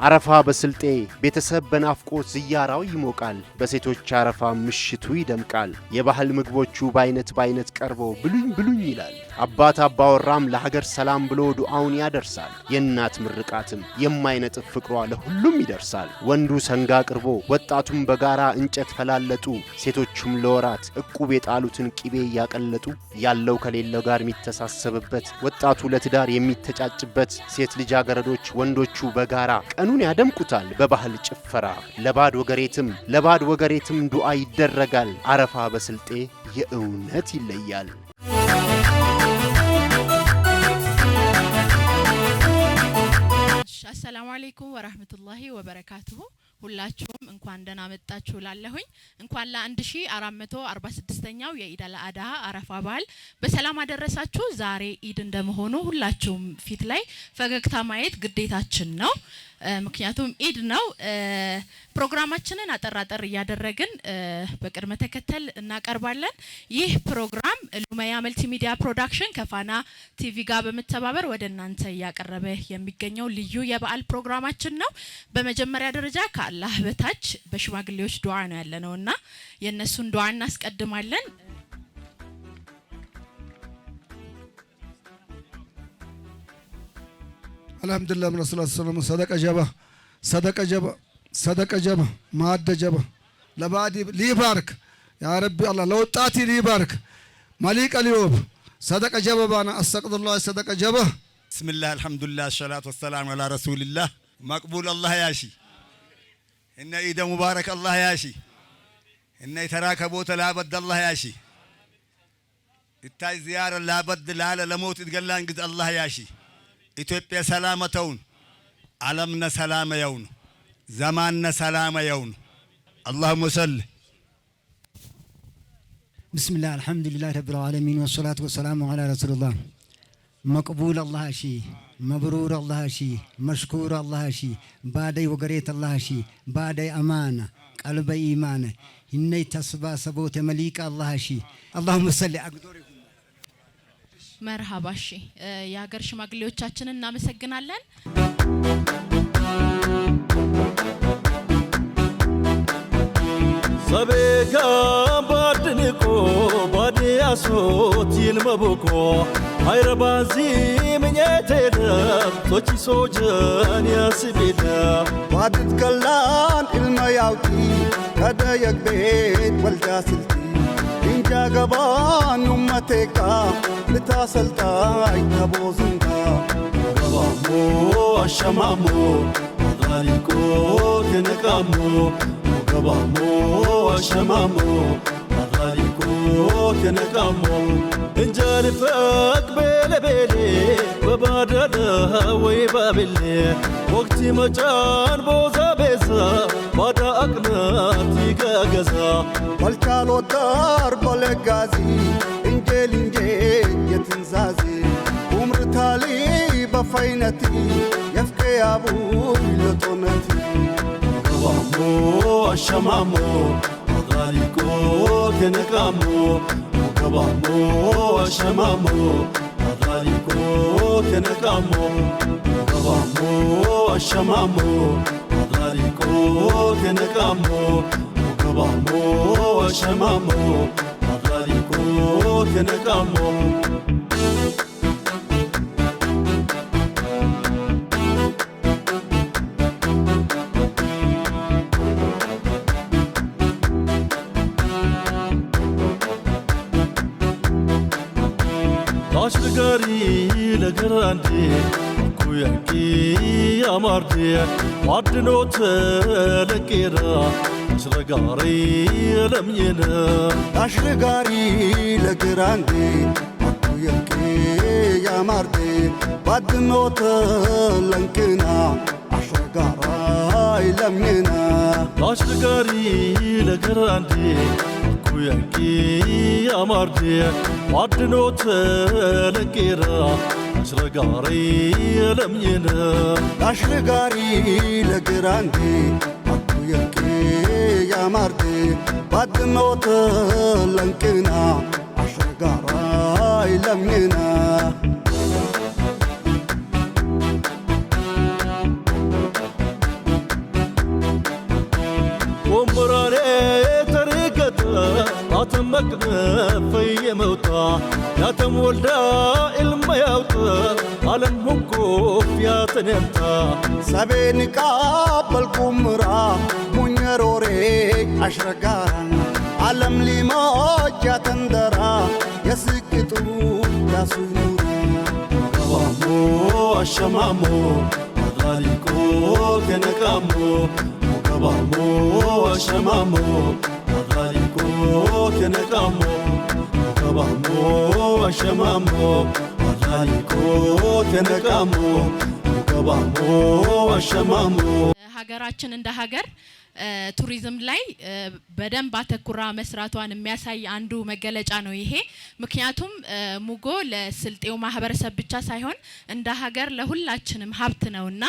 አረፋ በስልጤ ቤተሰብ በናፍቆት ዝያራው ይሞቃል። በሴቶች አረፋ ምሽቱ ይደምቃል። የባህል ምግቦቹ በአይነት በአይነት ቀርበው ብሉኝ ብሉኝ ይላል። አባት አባወራም ለሀገር ሰላም ብሎ ዱዓውን ያደርሳል። የእናት ምርቃትም የማይነጥፍ ፍቅሯ ለሁሉም ይደርሳል። ወንዱ ሰንጋ አቅርቦ ወጣቱም በጋራ እንጨት ፈላለጡ፣ ሴቶቹም ለወራት እቁብ የጣሉትን ቂቤ እያቀለጡ፣ ያለው ከሌለው ጋር የሚተሳሰብበት፣ ወጣቱ ለትዳር የሚተጫጭበት፣ ሴት ልጃገረዶች ወንዶቹ በጋራ ቀኑን ያደምቁታል በባህል ጭፈራ። ለባድ ወገሬትም ዱዓ ይደረጋል። አረፋ በስልጤ የእውነት ይለያል። አሰላሙ አለይኩም ወራህመቱላሂ ወበረካቱሁ። ሁላችሁም እንኳን ደህና መጣችሁ ላለሁኝ እንኳን ለ1446ኛው የኢድ አል አድሃ አረፋ በዓል በሰላም አደረሳችሁ። ዛሬ ኢድ እንደመሆኑ ሁላችሁም ፊት ላይ ፈገግታ ማየት ግዴታችን ነው። ምክንያቱም ኢድ ነው። ፕሮግራማችንን አጠር አጠር እያደረግን በቅደም ተከተል እናቀርባለን። ይህ ፕሮግራም ሉመያ መልቲሚዲያ ፕሮዳክሽን ከፋና ቲቪ ጋር በመተባበር ወደ እናንተ እያቀረበ የሚገኘው ልዩ የበዓል ፕሮግራማችን ነው። በመጀመሪያ ደረጃ ከአላህ በታች በሽማግሌዎች ዱዓ ነው ያለነው እና የእነሱን ዱዓ እናስቀድማለን። አልሐምዱሊላህ ምን ሰላቱ ሰላም ሰደቀ ጀባ፣ ሰደቀ ጀባ፣ ሰደቀ ጀባ፣ ማደ ጀባ፣ ለባዲ ሊባርክ ያ ረቢ አላህ፣ ለወጣቲ ሊባርክ መሊቀ ሊዮብ ሰደቀ ጀባ ባና አስተቅዱላህ ሰደቀ ጀባ። ብስሚላህ፣ አልሐምዱሊላህ፣ ሰላቱ ወሰላም አላ ረሱሊላህ። መቅቡል አላህ ያሺ እነ ኢደ ሙባረክ አላህ ያሺ እነ የተራከቦተ ላበድ አላህ ያሺ እታይ ዚያረ ላበድ ላለ ለሞት እትገላን ግዝ አላህ ያሺ። ኢትዮጵያ ሰላመተውን፣ ዓለምነ ሰላመ የውን፣ ዘማነ ሰላመ የውን። አላሁመ ሰል። ብስሚላህ፣ አልሐምዱሊላህ ረቢል ዓለሚን፣ ወሰላቱ ወሰላሙ ዓላ ረሱሊላህ። መቅቡል አላህ ሺ፣ መብሩር አላህ ሺ፣ መሽኩር አላህ ሺ፣ ባደይ ወገሬት አላህ ሺ፣ ባደይ አማና ቀልበ ኢማነ ይነይ ተስባ ሰቦተ መሊቃ አላህ ሺ። አላሁመ ሰሊ አግዶሪ። መርሃባ። እሺ፣ የሀገር ሽማግሌዎቻችንን እናመሰግናለን። Sabeeka baadiniko baadiyaasot ilma hayrabaansi minyeteedha tochi soojan yaasibidha. ባድት ከላን ilma yaawti ከደየቅ ቤት ወልዳ ስልቲ እንጃ ገባን ኡመቴቃ ልታሰልጣይ ተቦዝንጋ። ገባሞ አሸማሞ አዳሪቆ ተነቃሞ፣ ገባሞ አሸማሞ አዳሪቆ ተነቃሞ፣ እንጃልፈቅ ቤለቤሌ በባዳዳ ወይ ባቤሌ ወቅቲ መጫን ቦዛ ቤዛ ባዳ አቅናት ይገገዛ። ወልቻሎታር በለጋዚ እንጄል እንጄል የትንዛዚ ኡምርታሊ በፈይነቲ የፍቄ ያቡ ለጦነቲ። ገባሞ አሸማሞ አዳሪቆ ተነቃሞ፣ ገባሞ አሸማሞ አዳሪቆ ተነቃሞ፣ ገባሞ አሸማሞ አዳሪቆ ተነቃሞ፣ ገባሞ አሸማሞ አዳሪቆ ተነቃሞ። አሽጋሪ ለገራንዴ አኩያንቂ አማርዴ ዋድኖት ለቄራ አሽረጋሪ ለምኝነ። አሽርጋሪ ለግራንዴ አኩየንቄ ያማርዴ ባድኖተ ለንቅና አሽርጋራይ ለምኝና። አሽጋሪ ለገራንዴ አኩያንቂ አማርዴ ዋድኖት ለቄራ አሽረጋሪ ለምኝነ። አሽርጋሪ ለግራንዴ አኩየንቄ ያማርዴ ባድኖተ ለንቅና አሽርጋራይ ለምኝና። መቅነ ፈየ መውጣ ያተም ወልዳ ኢልመ ያውጥ ዓለም ሁንኮፍ ያተነምታ ሰቤን ቃበልኩምራ ሙኘሮሬ አሽረጋራን ዓለም ሊሞች ያተንደራ የስቅጡ ያሱኑሩ ባሞ አሸማሞ አድራሊቆ ተነቃሞ ከባሞ አሸማሞ አድራሊቆ ተነቃሞ ከባሞ አሸማሞ አድራሊቆ ተነቃሞ ከባሞ አሸማሞ። ሀገራችን እንደ ሀገር ቱሪዝም ላይ በደንብ አተኩራ መስራቷን የሚያሳይ አንዱ መገለጫ ነው ይሄ። ምክንያቱም ሙጎ ለስልጤው ማህበረሰብ ብቻ ሳይሆን እንደ ሀገር ለሁላችንም ሀብት ነውና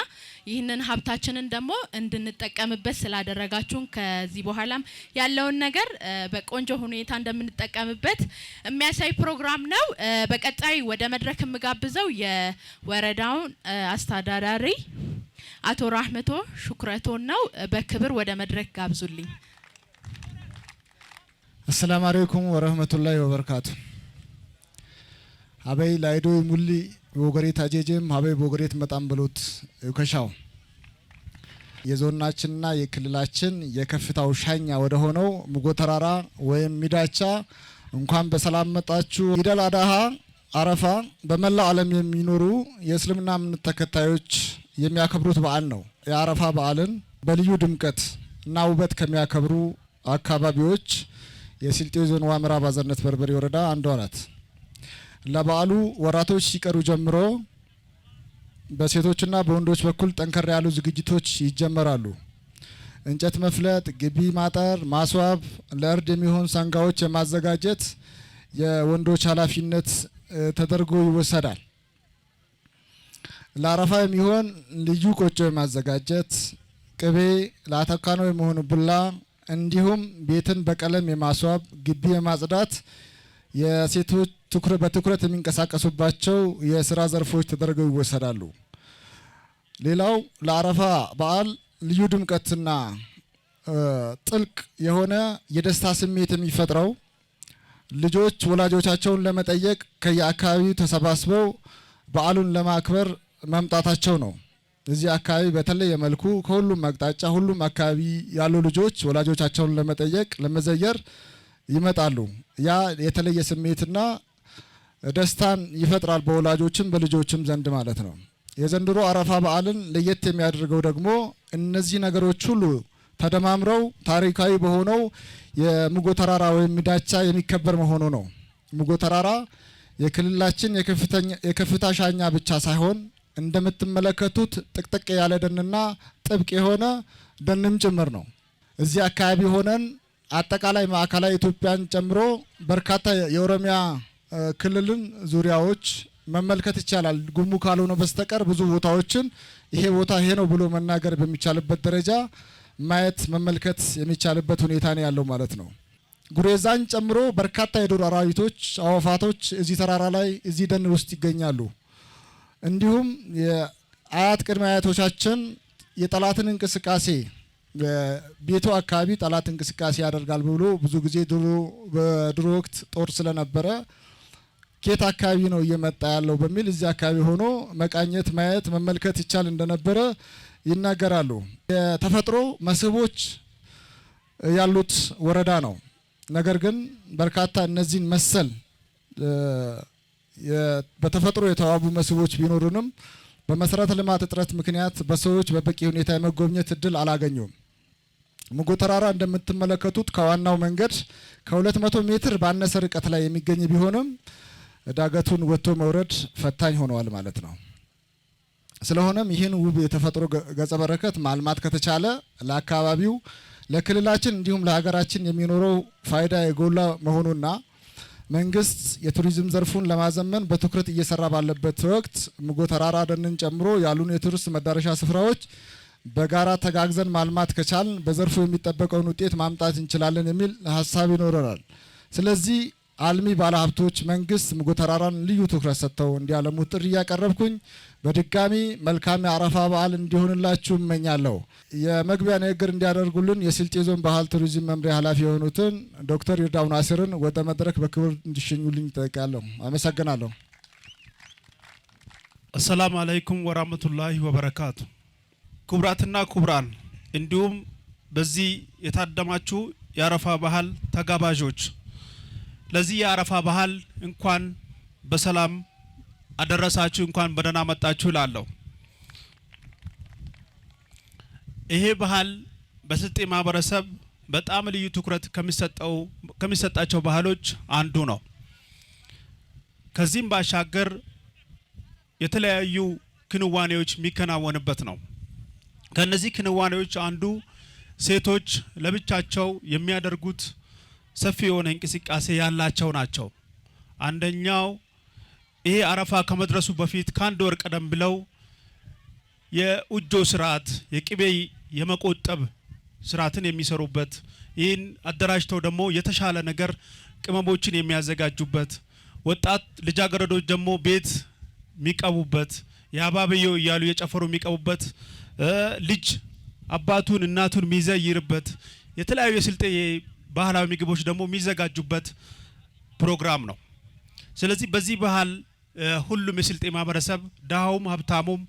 ይህንን ሀብታችንን ደግሞ እንድንጠቀምበት ስላደረጋችሁን ከዚህ በኋላም ያለውን ነገር በቆንጆ ሁኔታ እንደምንጠቀምበት የሚያሳይ ፕሮግራም ነው። በቀጣይ ወደ መድረክ የምጋብዘው የወረዳውን አስተዳዳሪ አቶ ራህመቶ ሹክረቶን ነው። በክብር ወደ መድረክ ጋብዙልኝ። አሰላሙ አለይኩም ወረህመቱላሂ ወበረካቱ። ሀበይ ላይዶ ሙሊ ቦገሬት አጄጄም ሀበይ ቦገሬት መጣም ብሎት ከሻው የዞናችንና የክልላችን የከፍታው ሻኛ ወደ ሆነው ሙጎ ተራራ ወይም ሚዳቻ እንኳን በሰላም መጣችሁ። ኢድ አል አድሃ አረፋ በመላው ዓለም የሚኖሩ የእስልምና እምነት ተከታዮች የሚያከብሩት በዓል ነው። የአረፋ በዓልን በልዩ ድምቀት እና ውበት ከሚያከብሩ አካባቢዎች የስልጤ ዞን ዋምራ ባዘርነት በርበሬ ወረዳ አንዷ ናት። ለበዓሉ ወራቶች ሲቀሩ ጀምሮ በሴቶችና በወንዶች በኩል ጠንከር ያሉ ዝግጅቶች ይጀመራሉ። እንጨት መፍለጥ፣ ግቢ ማጠር፣ ማስዋብ፣ ለእርድ የሚሆን ሰንጋዎች የማዘጋጀት የወንዶች ኃላፊነት ተደርጎ ይወሰዳል። ለአረፋ የሚሆን ልዩ ቆጮ የማዘጋጀት፣ ቅቤ፣ ለአተካኖ የሚሆኑ ቡላ፣ እንዲሁም ቤትን በቀለም የማስዋብ፣ ግቢ የማጽዳት የሴቶች በትኩረት የሚንቀሳቀሱባቸው የስራ ዘርፎች ተደርገው ይወሰዳሉ። ሌላው ለአረፋ በዓል ልዩ ድምቀትና ጥልቅ የሆነ የደስታ ስሜት የሚፈጥረው ልጆች ወላጆቻቸውን ለመጠየቅ ከየአካባቢው ተሰባስበው በዓሉን ለማክበር መምጣታቸው ነው። እዚህ አካባቢ በተለየ መልኩ ከሁሉም አቅጣጫ ሁሉም አካባቢ ያሉ ልጆች ወላጆቻቸውን ለመጠየቅ ለመዘየር ይመጣሉ። ያ የተለየ ስሜትና ደስታን ይፈጥራል በወላጆችም በልጆችም ዘንድ ማለት ነው። የዘንድሮ አረፋ በዓልን ለየት የሚያደርገው ደግሞ እነዚህ ነገሮች ሁሉ ተደማምረው ታሪካዊ በሆነው የሙጎ ተራራ ወይም ሚዳቻ የሚከበር መሆኑ ነው። ሙጎ ተራራ የክልላችን የከፍታ ሻኛ ብቻ ሳይሆን እንደምትመለከቱት ጥቅጥቅ ያለ ደንና ጥብቅ የሆነ ደንም ጭምር ነው። እዚህ አካባቢ ሆነን አጠቃላይ ማዕከላዊ ኢትዮጵያን ጨምሮ በርካታ የኦሮሚያ ክልልን ዙሪያዎች መመልከት ይቻላል። ጉሙ ካልሆነ በስተቀር ብዙ ቦታዎችን ይሄ ቦታ ይሄ ነው ብሎ መናገር በሚቻልበት ደረጃ ማየት መመልከት የሚቻልበት ሁኔታ ነው ያለው ማለት ነው። ጉሬዛን ጨምሮ በርካታ የዱር አራዊቶች፣ አዋፋቶች እዚህ ተራራ ላይ እዚህ ደን ውስጥ ይገኛሉ። እንዲሁም የአያት ቅድመ አያቶቻችን የጠላትን እንቅስቃሴ ቤቱ አካባቢ ጠላት እንቅስቃሴ ያደርጋል ብሎ ብዙ ጊዜ በድሮ ወቅት ጦር ስለነበረ ኬት አካባቢ ነው እየመጣ ያለው በሚል እዚህ አካባቢ ሆኖ መቃኘት፣ ማየት፣ መመልከት ይቻል እንደነበረ ይናገራሉ። የተፈጥሮ መስህቦች ያሉት ወረዳ ነው። ነገር ግን በርካታ እነዚህን መሰል በተፈጥሮ የተዋቡ መስህቦች ቢኖሩንም በመሰረተ ልማት እጥረት ምክንያት በሰዎች በበቂ ሁኔታ የመጎብኘት እድል አላገኙም። ሙጎ ተራራ እንደምትመለከቱት ከዋናው መንገድ ከ200 ሜትር ባነሰ ርቀት ላይ የሚገኝ ቢሆንም ዳገቱን ወጥቶ መውረድ ፈታኝ ሆነዋል ማለት ነው። ስለሆነም ይህን ውብ የተፈጥሮ ገጸ በረከት ማልማት ከተቻለ ለአካባቢው፣ ለክልላችን እንዲሁም ለሀገራችን የሚኖረው ፋይዳ የጎላ መሆኑና መንግስት የቱሪዝም ዘርፉን ለማዘመን በትኩረት እየሰራ ባለበት ወቅት ሙጎ ተራራ ደንን ጨምሮ ያሉን የቱሪስት መዳረሻ ስፍራዎች በጋራ ተጋግዘን ማልማት ከቻልን በዘርፉ የሚጠበቀውን ውጤት ማምጣት እንችላለን የሚል ሀሳብ ይኖረናል። ስለዚህ አልሚ ባለሀብቶች፣ መንግስት ሙጎ ተራራን ልዩ ትኩረት ሰጥተው እንዲያለሙ ጥሪ እያቀረብኩኝ በድጋሚ መልካም የአረፋ በዓል እንዲሆንላችሁ እመኛለሁ። የመግቢያ ንግግር እንዲያደርጉልን የስልጤ ዞን ባህል ቱሪዝም መምሪያ ኃላፊ የሆኑትን ዶክተር ይርዳው ናስርን ወደ መድረክ በክብር እንዲሸኙልኝ እጠይቃለሁ። አመሰግናለሁ። السلام عليكم ورحمة الله وبركاته። ክቡራትና ክቡራን፣ እንዲሁም በዚህ የታደማችሁ የአረፋ ባህል ተጋባዦች፣ ለዚህ የአረፋ ባህል እንኳን በሰላም አደረሳችሁ፣ እንኳን በደህና መጣችሁ እላለሁ። ይሄ ባህል በስልጤ ማህበረሰብ በጣም ልዩ ትኩረት ከሚሰጣቸው ባህሎች አንዱ ነው። ከዚህም ባሻገር የተለያዩ ክንዋኔዎች የሚከናወንበት ነው። ከነዚህ ክንዋኔዎች አንዱ ሴቶች ለብቻቸው የሚያደርጉት ሰፊ የሆነ እንቅስቃሴ ያላቸው ናቸው። አንደኛው ይሄ አረፋ ከመድረሱ በፊት ከአንድ ወር ቀደም ብለው የኡጆ ስርዓት፣ የቅቤ የመቆጠብ ስርዓትን የሚሰሩበት፣ ይህን አደራጅተው ደግሞ የተሻለ ነገር ቅመሞችን የሚያዘጋጁበት፣ ወጣት ልጃገረዶች ደግሞ ቤት የሚቀቡበት፣ የአባብየው እያሉ የጨፈሩ የሚቀቡበት፣ ልጅ አባቱን እናቱን የሚዘይርበት፣ የተለያዩ የስልጤ ባህላዊ ምግቦች ደግሞ የሚዘጋጁበት ፕሮግራም ነው። ስለዚህ በዚህ ባህል ሁሉም የስልጤ ማህበረሰብ፣ ድሃውም ሀብታሙም፣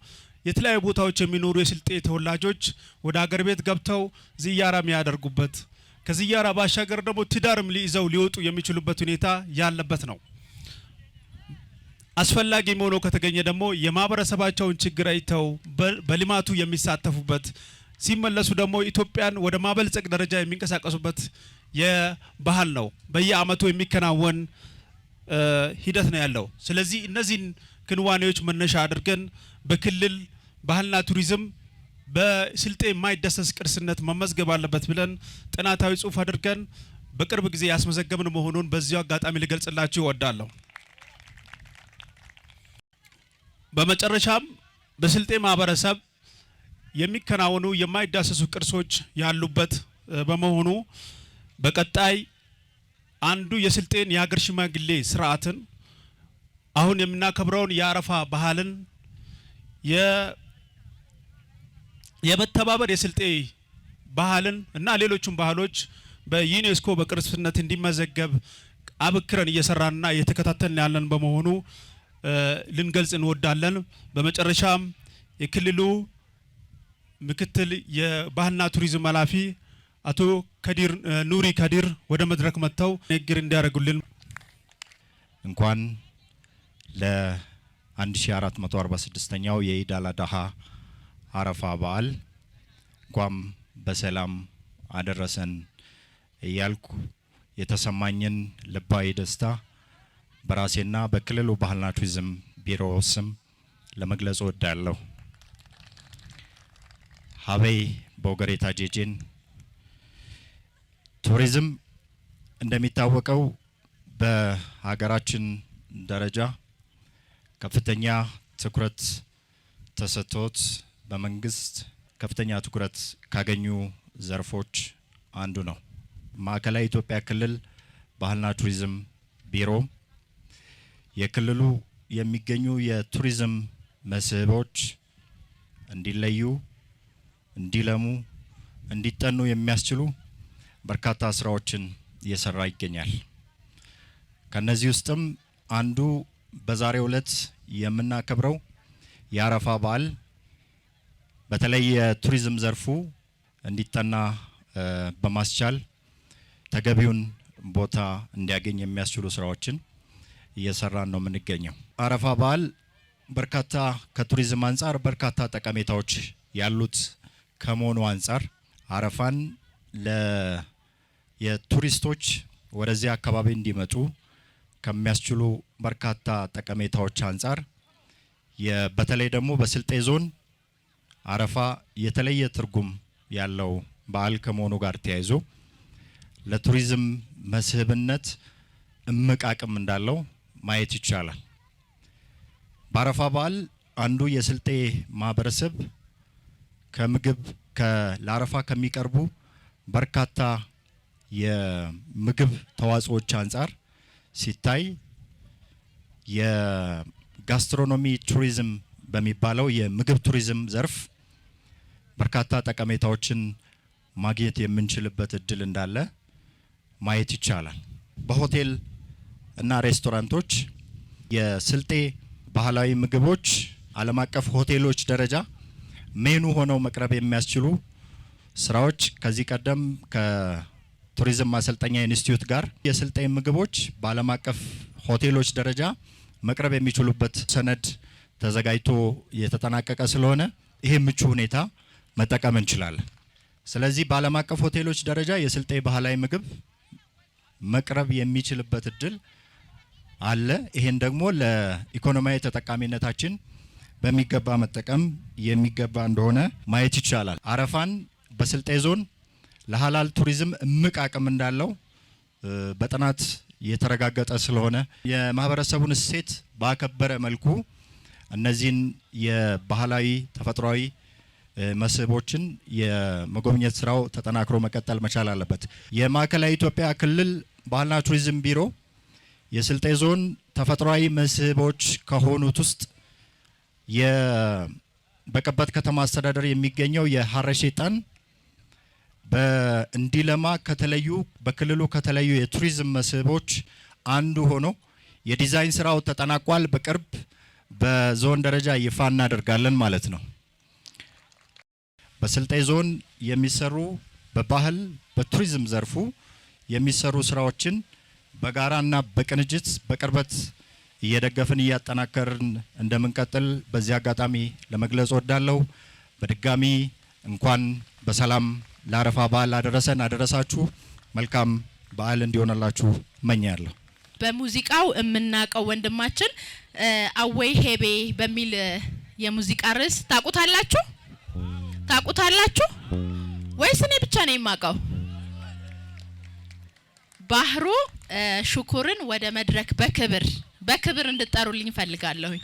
የተለያዩ ቦታዎች የሚኖሩ የስልጤ ተወላጆች ወደ አገር ቤት ገብተው ዝያራ የሚያደርጉበት፣ ከዝያራ ባሻገር ደግሞ ትዳርም ሊይዘው ሊወጡ የሚችሉበት ሁኔታ ያለበት ነው። አስፈላጊ ሆኖ ከተገኘ ደግሞ የማህበረሰባቸውን ችግር አይተው በልማቱ የሚሳተፉበት፣ ሲመለሱ ደግሞ ኢትዮጵያን ወደ ማበልጸግ ደረጃ የሚንቀሳቀሱበት የባህል ነው። በየአመቱ የሚከናወን ሂደት ነው ያለው። ስለዚህ እነዚህን ክንዋኔዎች መነሻ አድርገን በክልል ባህልና ቱሪዝም በስልጤ የማይዳሰስ ቅርስነት መመዝገብ አለበት ብለን ጥናታዊ ጽሁፍ አድርገን በቅርብ ጊዜ ያስመዘገብን መሆኑን በዚሁ አጋጣሚ ልገልጽላችሁ እወዳለሁ። በመጨረሻም በስልጤ ማህበረሰብ የሚከናወኑ የማይዳሰሱ ቅርሶች ያሉበት በመሆኑ በቀጣይ አንዱ የስልጤን የሀገር ሽማግሌ ስርዓትን፣ አሁን የምናከብረውን የአረፋ ባህልን፣ የመተባበር የስልጤ ባህልን እና ሌሎቹም ባህሎች በዩኔስኮ በቅርስነት እንዲመዘገብ አበክረን እየሰራንና እየተከታተልን ያለን በመሆኑ ልንገልጽ እንወዳለን። በመጨረሻም የክልሉ ምክትል የባህልና ቱሪዝም ኃላፊ አቶ ከዲር ኑሪ ከዲር ወደ መድረክ መጥተው ንግግር እንዲያደርጉልን። እንኳን ለ1446ኛው የኢድ አል አድሃ አረፋ በዓል እንኳን በሰላም አደረሰን እያልኩ የተሰማኝን ልባዊ ደስታ በራሴና በክልሉ ባህልና ቱሪዝም ቢሮ ስም ለመግለጽ እወዳለሁ። ሀበይ በወገሬታ ጄጄን። ቱሪዝም እንደሚታወቀው በሀገራችን ደረጃ ከፍተኛ ትኩረት ተሰጥቶት በመንግስት ከፍተኛ ትኩረት ካገኙ ዘርፎች አንዱ ነው። ማዕከላዊ ኢትዮጵያ ክልል ባህልና ቱሪዝም ቢሮ የክልሉ የሚገኙ የቱሪዝም መስህቦች እንዲለዩ፣ እንዲለሙ፣ እንዲጠኑ የሚያስችሉ በርካታ ስራዎችን እየሰራ ይገኛል። ከነዚህ ውስጥም አንዱ በዛሬው ዕለት የምናከብረው የአረፋ በዓል በተለይ የቱሪዝም ዘርፉ እንዲጠና በማስቻል ተገቢውን ቦታ እንዲያገኝ የሚያስችሉ ስራዎችን እየሰራን ነው የምንገኘው። አረፋ በዓል በርካታ ከቱሪዝም አንጻር በርካታ ጠቀሜታዎች ያሉት ከመሆኑ አንጻር አረፋን የቱሪስቶች ወደዚህ አካባቢ እንዲመጡ ከሚያስችሉ በርካታ ጠቀሜታዎች አንጻር፣ በተለይ ደግሞ በስልጤ ዞን አረፋ የተለየ ትርጉም ያለው በዓል ከመሆኑ ጋር ተያይዞ ለቱሪዝም መስህብነት እምቅ አቅም እንዳለው ማየት ይቻላል። በአረፋ በዓል አንዱ የስልጤ ማህበረሰብ ከምግብ ለአረፋ ከሚቀርቡ በርካታ የምግብ ተዋጽኦዎች አንጻር ሲታይ የ gastronomy ቱሪዝም በሚባለው የምግብ ቱሪዝም ዘርፍ በርካታ ጠቀሜታዎችን ማግኘት የምንችልበት እድል እንዳለ ማየት ይቻላል። በሆቴል እና ሬስቶራንቶች የስልጤ ባህላዊ ምግቦች ዓለም አቀፍ ሆቴሎች ደረጃ ሜኑ ሆነው መቅረብ የሚያስችሉ ስራዎች ከዚህ ቀደም ከቱሪዝም ማሰልጠኛ ኢንስቲትዩት ጋር የስልጤ ምግቦች በዓለም አቀፍ ሆቴሎች ደረጃ መቅረብ የሚችሉበት ሰነድ ተዘጋጅቶ የተጠናቀቀ ስለሆነ ይሄ ምቹ ሁኔታ መጠቀም እንችላለን። ስለዚህ በዓለም አቀፍ ሆቴሎች ደረጃ የስልጤ ባህላዊ ምግብ መቅረብ የሚችልበት እድል አለ። ይሄን ደግሞ ለኢኮኖሚያዊ ተጠቃሚነታችን በሚገባ መጠቀም የሚገባ እንደሆነ ማየት ይቻላል። አረፋን በስልጤ ዞን ለሀላል ቱሪዝም እምቅ አቅም እንዳለው በጥናት የተረጋገጠ ስለሆነ የማህበረሰቡን እሴት ባከበረ መልኩ እነዚህን የባህላዊ ተፈጥሯዊ መስህቦችን የመጎብኘት ስራው ተጠናክሮ መቀጠል መቻል አለበት። የማዕከላዊ ኢትዮጵያ ክልል ባህልና ቱሪዝም ቢሮ የስልጤ ዞን ተፈጥሯዊ መስህቦች ከሆኑት ውስጥ በቀበት ከተማ አስተዳደር የሚገኘው የሀረ ሼጣን በእንዲለማ ከተለዩ በክልሉ ከተለዩ የቱሪዝም መስህቦች አንዱ ሆኖ የዲዛይን ስራው ተጠናቋል። በቅርብ በዞን ደረጃ ይፋ እናደርጋለን ማለት ነው። በስልጤ ዞን የሚሰሩ በባህል በቱሪዝም ዘርፉ የሚሰሩ ስራዎችን በጋራና በቅንጅት በቅርበት እየደገፍን እያጠናከርን እንደምንቀጥል በዚህ አጋጣሚ ለመግለጽ እወዳለሁ። በድጋሚ እንኳን በሰላም ለአረፋ በዓል አደረሰን አደረሳችሁ። መልካም በዓል እንዲሆንላችሁ እመኛለሁ። በሙዚቃው የምናውቀው ወንድማችን አወይ ሄቤ በሚል የሙዚቃ ርዕስ ታውቁታላችሁ? ታውቁታላችሁ ወይስ እኔ ብቻ ነኝ የማውቀው? ባህሩ ሽኩርን ወደ መድረክ በክብር በክብር እንድጠሩልኝ እፈልጋለሁኝ።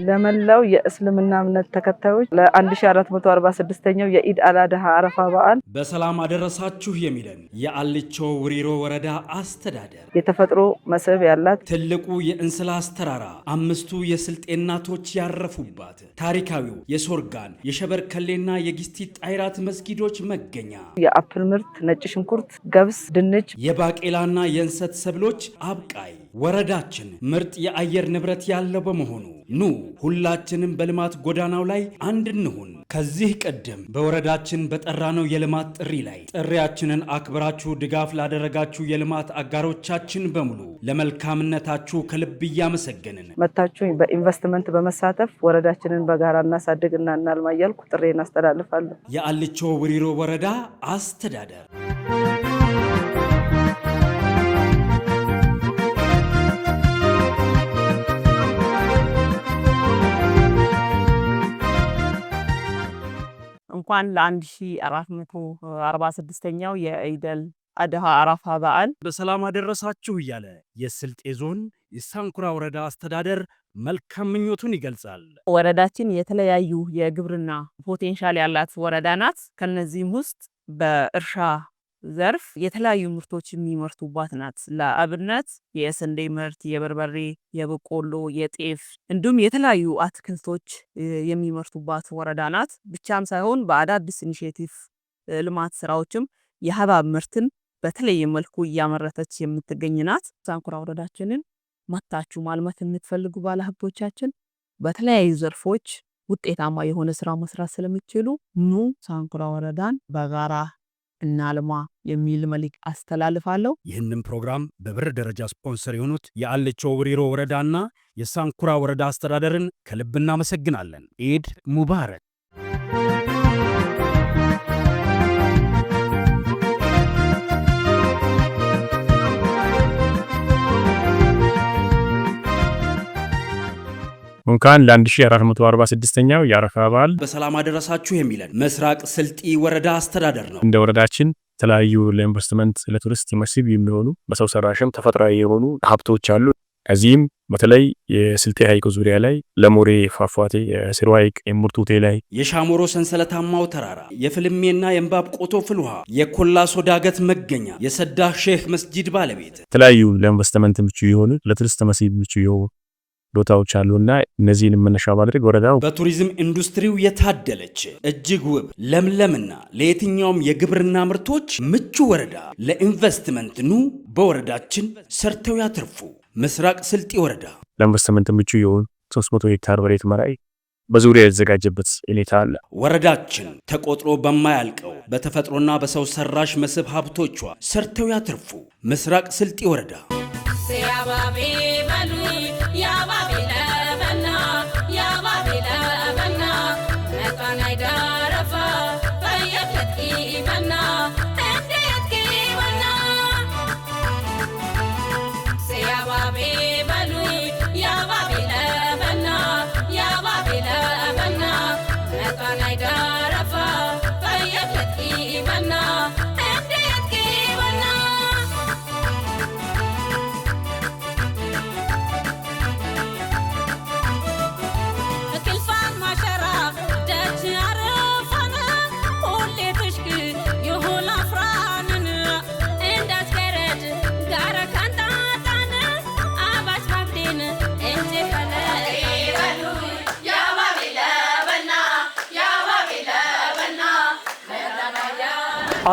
ለመላው የእስልምና እምነት ተከታዮች ለ1446ኛው የኢድ አል አድሃ አረፋ በዓል በሰላም አደረሳችሁ የሚለን የአልቾ ውሪሮ ወረዳ አስተዳደር የተፈጥሮ መስህብ ያላት ትልቁ የእንስላስ ተራራ፣ አምስቱ የስልጤ እናቶች ያረፉባት ታሪካዊው የሶርጋን፣ የሸበርከሌና የጊስቲ ጣይራት መስጊዶች መገኛ፣ የ apple ምርት፣ ነጭ ሽንኩርት፣ ገብስ፣ ድንች፣ የባቄላና የእንሰት ሰብሎች አብቃይ ወረዳችን ምርጥ የአየር ንብረት ያለው በመሆኑ ኑ ሁላችንም በልማት ጎዳናው ላይ አንድ እንሁን። ከዚህ ቀደም በወረዳችን በጠራነው የልማት ጥሪ ላይ ጥሪያችንን አክብራችሁ ድጋፍ ላደረጋችሁ የልማት አጋሮቻችን በሙሉ ለመልካምነታችሁ ከልብ እያመሰገንን መታችሁ በኢንቨስትመንት በመሳተፍ ወረዳችንን በጋራ እናሳድግና እናልማ እያልኩ ጥሪዬን አስተላልፋለሁ። የአልቾ ውሪሮ ወረዳ አስተዳደር። እንኳን ለ1446ኛው የኢደል አድሃ አረፋ በዓል በሰላም አደረሳችሁ እያለ የስልጤ ዞን የሳንኩራ ወረዳ አስተዳደር መልካም ምኞቱን ይገልጻል። ወረዳችን የተለያዩ የግብርና potential ያላት ወረዳ ናት። ከነዚህም ውስጥ በእርሻ ዘርፍ የተለያዩ ምርቶች የሚመርቱባት ናት። ለአብነት የስንዴ ምርት፣ የበርበሬ፣ የበቆሎ፣ የጤፍ እንዲሁም የተለያዩ አትክልቶች የሚመርቱባት ወረዳ ናት። ብቻም ሳይሆን በአዳዲስ initiative ልማት ስራዎችም የሀባብ ምርትን በተለየ መልኩ እያመረተች የምትገኝ ናት። ሳንኩራ ወረዳችንን መታችሁ ማልማት የምትፈልጉ ባለሀብቶቻችን በተለያዩ ዘርፎች ውጤታማ የሆነ ስራ መስራት ስለሚችሉ ኑ ሳንኩራ ወረዳን በጋራ እናልማ የሚል መልእክት አስተላልፋለሁ። ይህንን ፕሮግራም በብር ደረጃ ስፖንሰር የሆኑት የአልቾ ውሪሮ ወረዳና የሳንኩራ ወረዳ አስተዳደርን ከልብ እናመሰግናለን። ኢድ ሙባረክ። እንኳን ለ1446ኛው የአረፋ በዓል በሰላም አደረሳችሁ የሚለን ምስራቅ ስልጢ ወረዳ አስተዳደር ነው። እንደ ወረዳችን የተለያዩ ለኢንቨስትመንት፣ ለቱሪስት መስህብ የሚሆኑ በሰው ሰራሽም ተፈጥሯዊ የሆኑ ሀብቶች አሉ። ከዚህም በተለይ የስልጤ ሐይቅ ዙሪያ ላይ ለሞሬ ፏፏቴ፣ የስሩ ሐይቅ፣ የሙርቱቴ ላይ የሻሞሮ ሰንሰለታማው ተራራ፣ የፍልሜና የእምባብ ቆቶ ፍልውሃ፣ የኮላሶ ዳገት መገኛ፣ የሰዳ ሼህ መስጂድ ባለቤት የተለያዩ ለኢንቨስትመንት ምቹ የሆኑ፣ ለቱሪስት መስህብ ምቹ የሆኑ ቦታዎች አሉና እነዚህን መነሻ ማድረግ ወረዳው በቱሪዝም ኢንዱስትሪው የታደለች እጅግ ውብ ለምለምና ለየትኛውም የግብርና ምርቶች ምቹ ወረዳ፣ ለኢንቨስትመንት ኑ በወረዳችን ሰርተው ያትርፉ። ምስራቅ ስልጢ ወረዳ ለኢንቨስትመንት ምቹ የሆኑ 300 ሄክታር መሬት መራይ በዙሪያ የተዘጋጀበት ሁኔታ አለ። ወረዳችን ተቆጥሮ በማያልቀው በተፈጥሮና በሰው ሰራሽ መስህብ ሀብቶቿ ሰርተው ያትርፉ። ምስራቅ ስልጢ ወረዳ።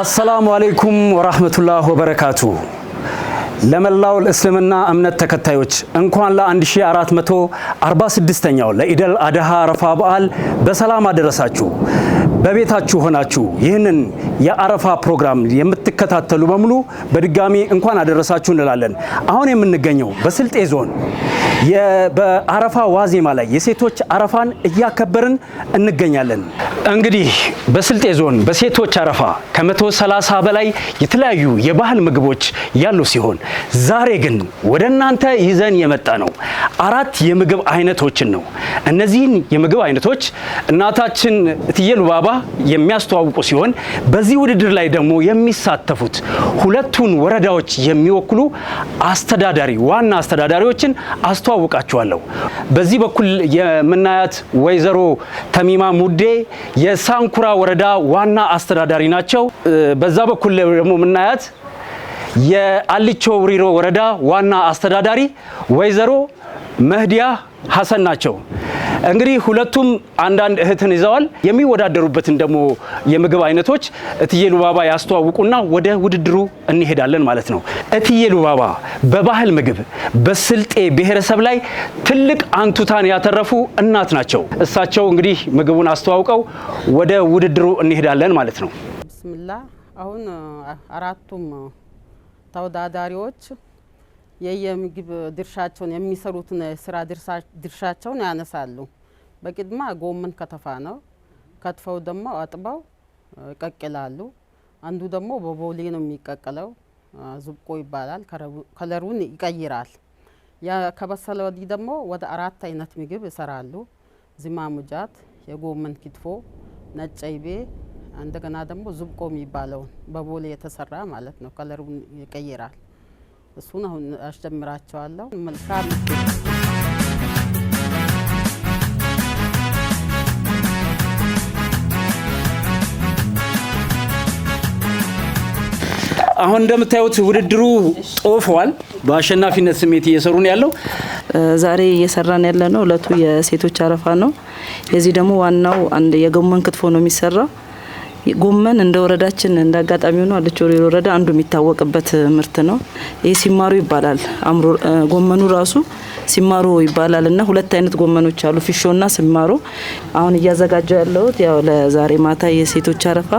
አሰላሙ አለይኩም ወራህመቱላህ ወበረካቱ። ለመላው እስልምና እምነት ተከታዮች እንኳን ለ1446ኛው ለኢደል አድሃ አረፋ በዓል በሰላም አደረሳችሁ። በቤታችሁ ሆናችሁ ይህንን የአረፋ ፕሮግራም የምትከታተሉ በሙሉ በድጋሚ እንኳን አደረሳችሁ እንላለን። አሁን የምንገኘው በስልጤ ዞን በአረፋ ዋዜማ ላይ የሴቶች አረፋን እያከበርን እንገኛለን። እንግዲህ በስልጤ ዞን በሴቶች አረፋ ከ130 በላይ የተለያዩ የባህል ምግቦች ያሉ ሲሆን ዛሬ ግን ወደ እናንተ ይዘን የመጣ ነው አራት የምግብ አይነቶችን ነው። እነዚህን የምግብ አይነቶች እናታችን እትዬ ሉባባ የሚያስተዋውቁ ሲሆን በዚህ ውድድር ላይ ደግሞ የሚሳተፉት ሁለቱን ወረዳዎች የሚወክሉ አስተዳዳሪ ዋና አስተዳዳሪዎችን አስተዋውቃችኋለሁ። በዚህ በኩል የምናያት ወይዘሮ ተሚማ ሙዴ የሳንኩራ ወረዳ ዋና አስተዳዳሪ ናቸው። በዛ በኩል ደግሞ የምናያት የአልቾ ውሪሮ ወረዳ ዋና አስተዳዳሪ ወይዘሮ መህዲያ ሀሰን ናቸው። እንግዲህ ሁለቱም አንዳንድ እህትን ይዘዋል። የሚወዳደሩበትን ደግሞ የምግብ አይነቶች እትዬ ሉባባ ያስተዋውቁና ወደ ውድድሩ እንሄዳለን ማለት ነው። እትዬ ሉባባ በባህል ምግብ በስልጤ ብሔረሰብ ላይ ትልቅ አንቱታን ያተረፉ እናት ናቸው። እሳቸው እንግዲህ ምግቡን አስተዋውቀው ወደ ውድድሩ እንሄዳለን ማለት ነው። ብስምላ አሁን አራቱም ተወዳዳሪዎች የየምግብ ድርሻቸውን የሚሰሩትን ስራ ድርሻቸውን ያነሳሉ። በቅድማ ጎመን ከተፋ ነው። ከትፈው ደግሞ አጥበው ይቀቅላሉ። አንዱ ደግሞ በቦሌ ነው የሚቀቀለው፣ ዙብቆ ይባላል። ከለሩን ይቀይራል። ያ ከበሰለ ወዲህ ደግሞ ወደ አራት አይነት ምግብ ይሰራሉ። ዝማሙጃት፣ የጎመን ክትፎ፣ ነጭ አይቤ፣ እንደገና ደግሞ ዙብቆ የሚባለውን በቦሌ የተሰራ ማለት ነው። ከለሩን ይቀይራል። እሱን አሁን አስጀምራቸዋለሁ። መልካም። አሁን እንደምታዩት ውድድሩ ጦፈዋል። በአሸናፊነት ስሜት እየሰሩ ነው ያለው። ዛሬ እየሰራን ያለ ነው እለቱ የሴቶች አረፋ ነው። የዚህ ደግሞ ዋናው አንድ የጎመን ክትፎ ነው የሚሰራው። ጎመን እንደ ወረዳችን እንደ አጋጣሚ ሆኖ አልቾ ወሪሮ ወረዳ አንዱ የሚታወቅበት ምርት ነው። ይህ ሲማሩ ይባላል። አምሮ ጎመኑ ራሱ ሲማሮ ይባላል እና ሁለት አይነት ጎመኖች አሉ፣ ፊሾና ሲማሮ። አሁን እያዘጋጀው ያለሁት ያው ለዛሬ ማታ የሴቶች አረፋ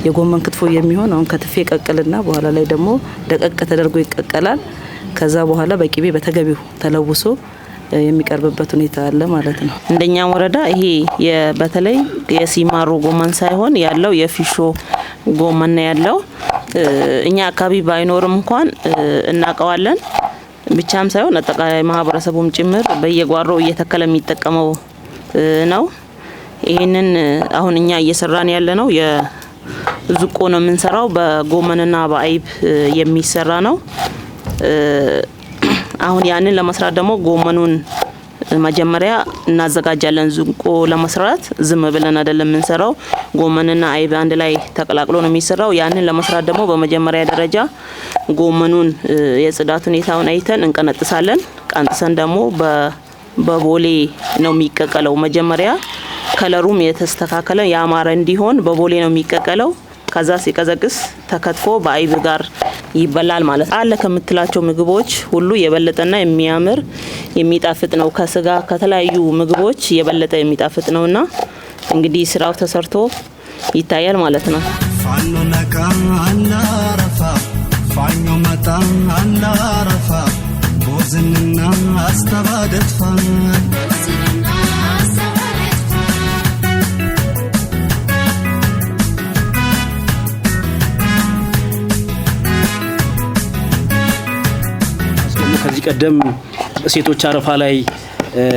የጎመን ክትፎ የሚሆን አሁን ከትፌ ቀቅልና በኋላ ላይ ደግሞ ደቀቅ ተደርጎ ይቀቀላል። ከዛ በኋላ በቂቤ በተገቢው ተለውሶ የሚቀርብበት ሁኔታ አለ ማለት ነው። እንደኛ ወረዳ ይሄ በተለይ የሲማሮ ጎመን ሳይሆን ያለው የፊሾ ጎመን ነው ያለው። እኛ አካባቢ ባይኖርም እንኳን እናውቀዋለን። ብቻም ሳይሆን አጠቃላይ ማህበረሰቡም ጭምር በየጓሮ እየተከለ የሚጠቀመው ነው። ይህንን አሁን እኛ እየሰራን ያለ ነው የዙቆ ነው የምንሰራው። በጎመንና በአይብ የሚሰራ ነው። አሁን ያንን ለመስራት ደግሞ ጎመኑን መጀመሪያ እናዘጋጃለን። ዙቆ ለመስራት ዝም ብለን አይደለም የምንሰራው። ጎመንና አይብ አንድ ላይ ተቀላቅሎ ነው የሚሰራው። ያንን ለመስራት ደግሞ በመጀመሪያ ደረጃ ጎመኑን የጽዳት ሁኔታውን አይተን እንቀነጥሳለን። ቀንጥሰን ደግሞ በቦሌ ነው የሚቀቀለው። መጀመሪያ ከለሩም የተስተካከለ ያማረ እንዲሆን በቦሌ ነው የሚቀቀለው። ከዛ ሲቀዘቅዝ ተከትፎ በአይብ ጋር ይበላል ማለት ነው። አለ ከምትላቸው ምግቦች ሁሉ የበለጠና የሚያምር የሚጣፍጥ ነው። ከስጋ ከተለያዩ ምግቦች የበለጠ የሚጣፍጥ ነውና እንግዲህ ስራው ተሰርቶ ይታያል ማለት ነው። ፋኖ ነቃ አላረፋ ፋኞ መጣ አላረፋ ቦዝንና አስተባደትፋ። ከዚህ ቀደም ሴቶች አረፋ ላይ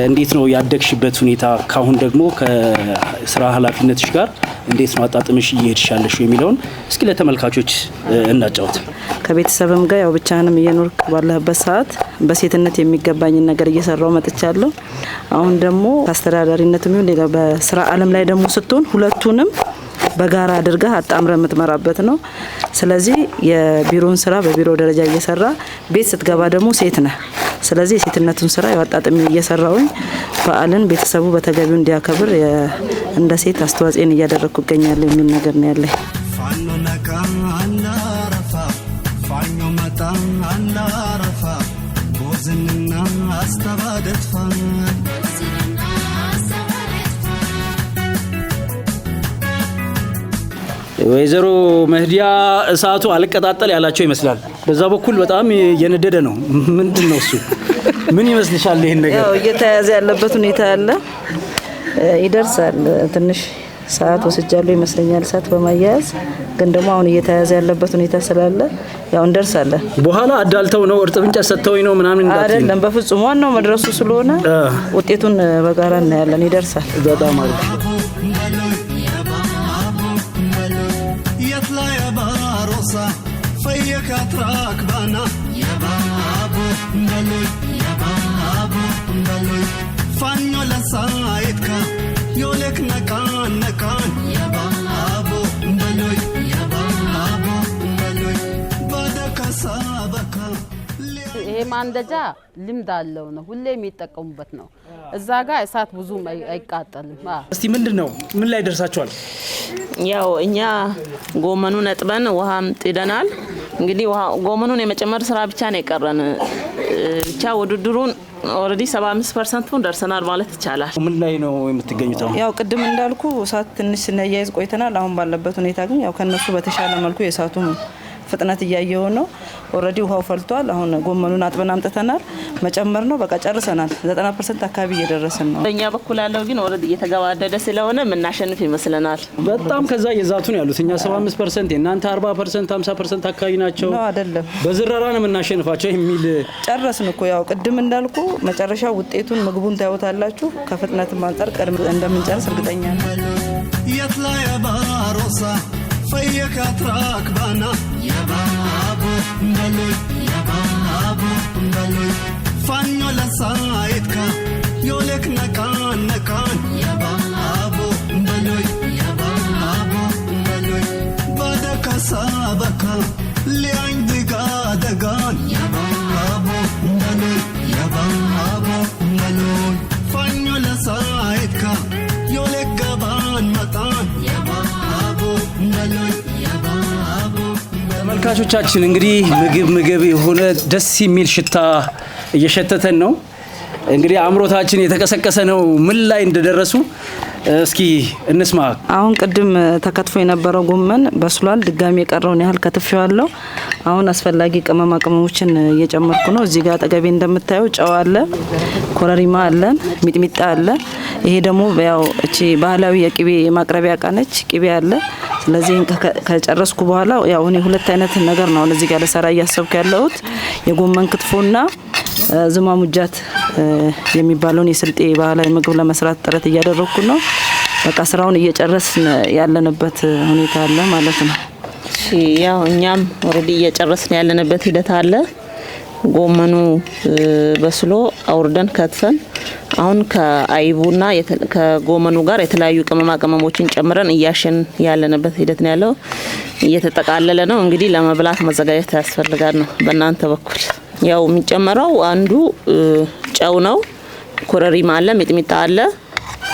እንዴት ነው ያደግሽበት ሁኔታ? ካሁን ደግሞ ከስራ ኃላፊነትሽ ጋር እንዴት ነው አጣጥምሽ እየሄድሽ ያለሽ የሚለውን እስኪ ለተመልካቾች እናጫውት። ከቤተሰብም ጋር ያው ብቻህንም እየኖርክ ባለህበት ሰዓት በሴትነት የሚገባኝን ነገር እየሰራው መጥቻለሁ። አሁን ደግሞ ከአስተዳዳሪነትም ይሁን ሌላ በስራ አለም ላይ ደግሞ ስትሆን ሁለቱንም በጋራ አድርገህ አጣምረ የምትመራበት ነው። ስለዚህ የቢሮን ስራ በቢሮ ደረጃ እየሰራ ቤት ስትገባ ደግሞ ሴት ነህ። ስለዚህ የሴትነቱን ስራ ያው አጣጥሜ እየሰራውኝ በዓልን ቤተሰቡ በተገቢው እንዲያከብር እንደ ሴት አስተዋጽኦን እያደረግኩ እገኛለሁ የሚል ነገር ነው ያለኝ። ፋኖ ነቃ አላረፋ ፋኞ መጣ አላረፋ ቦዝንና አስተባደትፋ። ወይዘሮ መህዲያ እሳቱ አልቀጣጠል ያላቸው ይመስላል። በዛ በኩል በጣም እየነደደ ነው። ምንድን ነው እሱ? ምን ይመስልሻል ይሄን ነገር? ያው እየተያዘ ያለበት ሁኔታ አለ። ይደርሳል። ትንሽ ሰዓት ወስጃለሁ ይመስለኛል እሳት በማያያዝ። ግን ደግሞ አሁን እየተያዘ ያለበት ሁኔታ ስላለ ያው እንደርሳለን። በኋላ አዳልተው ነው፣ እርጥብ እንጨት ሰጥተውኝ ነው ምናምን እንዳትዪ። አይደለም፣ በፍጹም፣ ዋናው መድረሱ ስለሆነ ውጤቱን በጋራ እናያለን። ይደርሳል። በጣም አሪፍ። يطلع يا باروسة فيك تراكبانا يا بابو بلوي يا بابو بلوي فانيو لسايدك يولك نكان نكان يا بابو بلوي يا بابو بلوي بدك سابك ይሄ ማንደጃ ልምድ አለው ነው፣ ሁሌ የሚጠቀሙበት ነው። እዛ ጋር እሳት ብዙም አይቃጠልም። እስቲ ምንድን ነው፣ ምን ላይ ደርሳችኋል? ያው እኛ ጎመኑን አጥበን ውሃም ጥደናል። እንግዲህ ውሃ ጎመኑን የመጨመር ስራ ብቻ ነው የቀረን። ብቻ ውድድሩን already 75%ቱን ደርሰናል ማለት ይቻላል። ምን ላይ ነው የምትገኙት አሁን? ያው ቅድም እንዳልኩ እሳት ትንሽ ስናያይዝ ቆይተናል። አሁን ባለበት ሁኔታ ግን ያው ከነሱ በተሻለ መልኩ የእሳቱን ፍጥነት እያየው ነው። Already ውሃው ፈልቷል። አሁን ጎመኑን አጥበን አምጥተናል። መጨመር ነው፣ በቃ ጨርሰናል። 90% አካባቢ እየደረስን ነው። በእኛ በኩል ያለው ግን already እየተገባደደ ስለሆነ የምናሸንፍ ይመስለናል። በጣም ከዛ የዛቱ ነው ያሉት። እኛ 75%፣ የእናንተ 40%፣ 50% አካባቢ ናቸው። ነው አይደለም። በዝረራ ነው የምናሸንፋቸው የሚል ጨረስን እኮ። ያው ቅድም እንዳልኩ መጨረሻ ውጤቱን ምግቡን ታዩታላችሁ። ከፍጥነትም አንጻር ቀድም እንደምንጨርስ እርግጠኛ ነኝ። يطلع يا باروسة فيك تراكبانا يا بابو بلوي يا بابو بلوي فانيو لسايدك يولك نكان نكان يا بابو بلوي يا بابو بلوي بدك سابك لعندي قادقان يا بابو بلوي يا بابو بلوي فانيو لسايدك يولك قبان مطان يا بابو بلوي يا بابو ተመልካቾቻችን፣ እንግዲህ ምግብ ምግብ የሆነ ደስ የሚል ሽታ እየሸተተን ነው። እንግዲህ አእምሮታችን የተቀሰቀሰ ነው። ምን ላይ እንደደረሱ እስኪ እንስማ። አሁን ቅድም ተከትፎ የነበረው ጎመን በስሏል። ድጋሚ የቀረውን ያህል ከትፌዋለሁ። አሁን አስፈላጊ ቅመማ ቅመሞችን እየጨመርኩ ነው። እዚህ ጋር አጠገቤ እንደምታየው ጨው አለ፣ ኮረሪማ አለ፣ ሚጥሚጣ አለ። ይሄ ደግሞ ያው እቺ ባህላዊ የቅቤ የማቅረቢያ እቃ ነች። ቅቤ አለ። ስለዚህ ይሄን ከጨረስኩ በኋላ ያው እኔ ሁለት አይነት ነገር ነው አሁን እዚህ ጋር ልሰራ እያሰብኩ ያለሁት፣ የጎመን ክትፎና ዝማሙጃት የሚባለውን የስልጤ ባህላዊ ምግብ ለመስራት ጥረት እያደረግኩ ነው። በቃ ስራውን እየጨረስን ያለንበት ሁኔታ አለ ማለት ነው። እሺ፣ ያው እኛም already እየጨረስን ያለንበት ሂደት አለ። ጎመኑ በስሎ አውርደን ከትፈን አሁን ከአይቡና ከጎመኑ ጋር የተለያዩ ቅመማ ቅመሞችን ጨምረን እያሸን ያለንበት ሂደት ነው ያለው። እየተጠቃለለ ነው፣ እንግዲህ ለመብላት መዘጋጀት ያስፈልጋል ነው። በእናንተ በኩል ያው የሚጨመረው አንዱ ጨው ነው፣ ኮረሪማ አለ፣ ሚጥሚጣ አለ።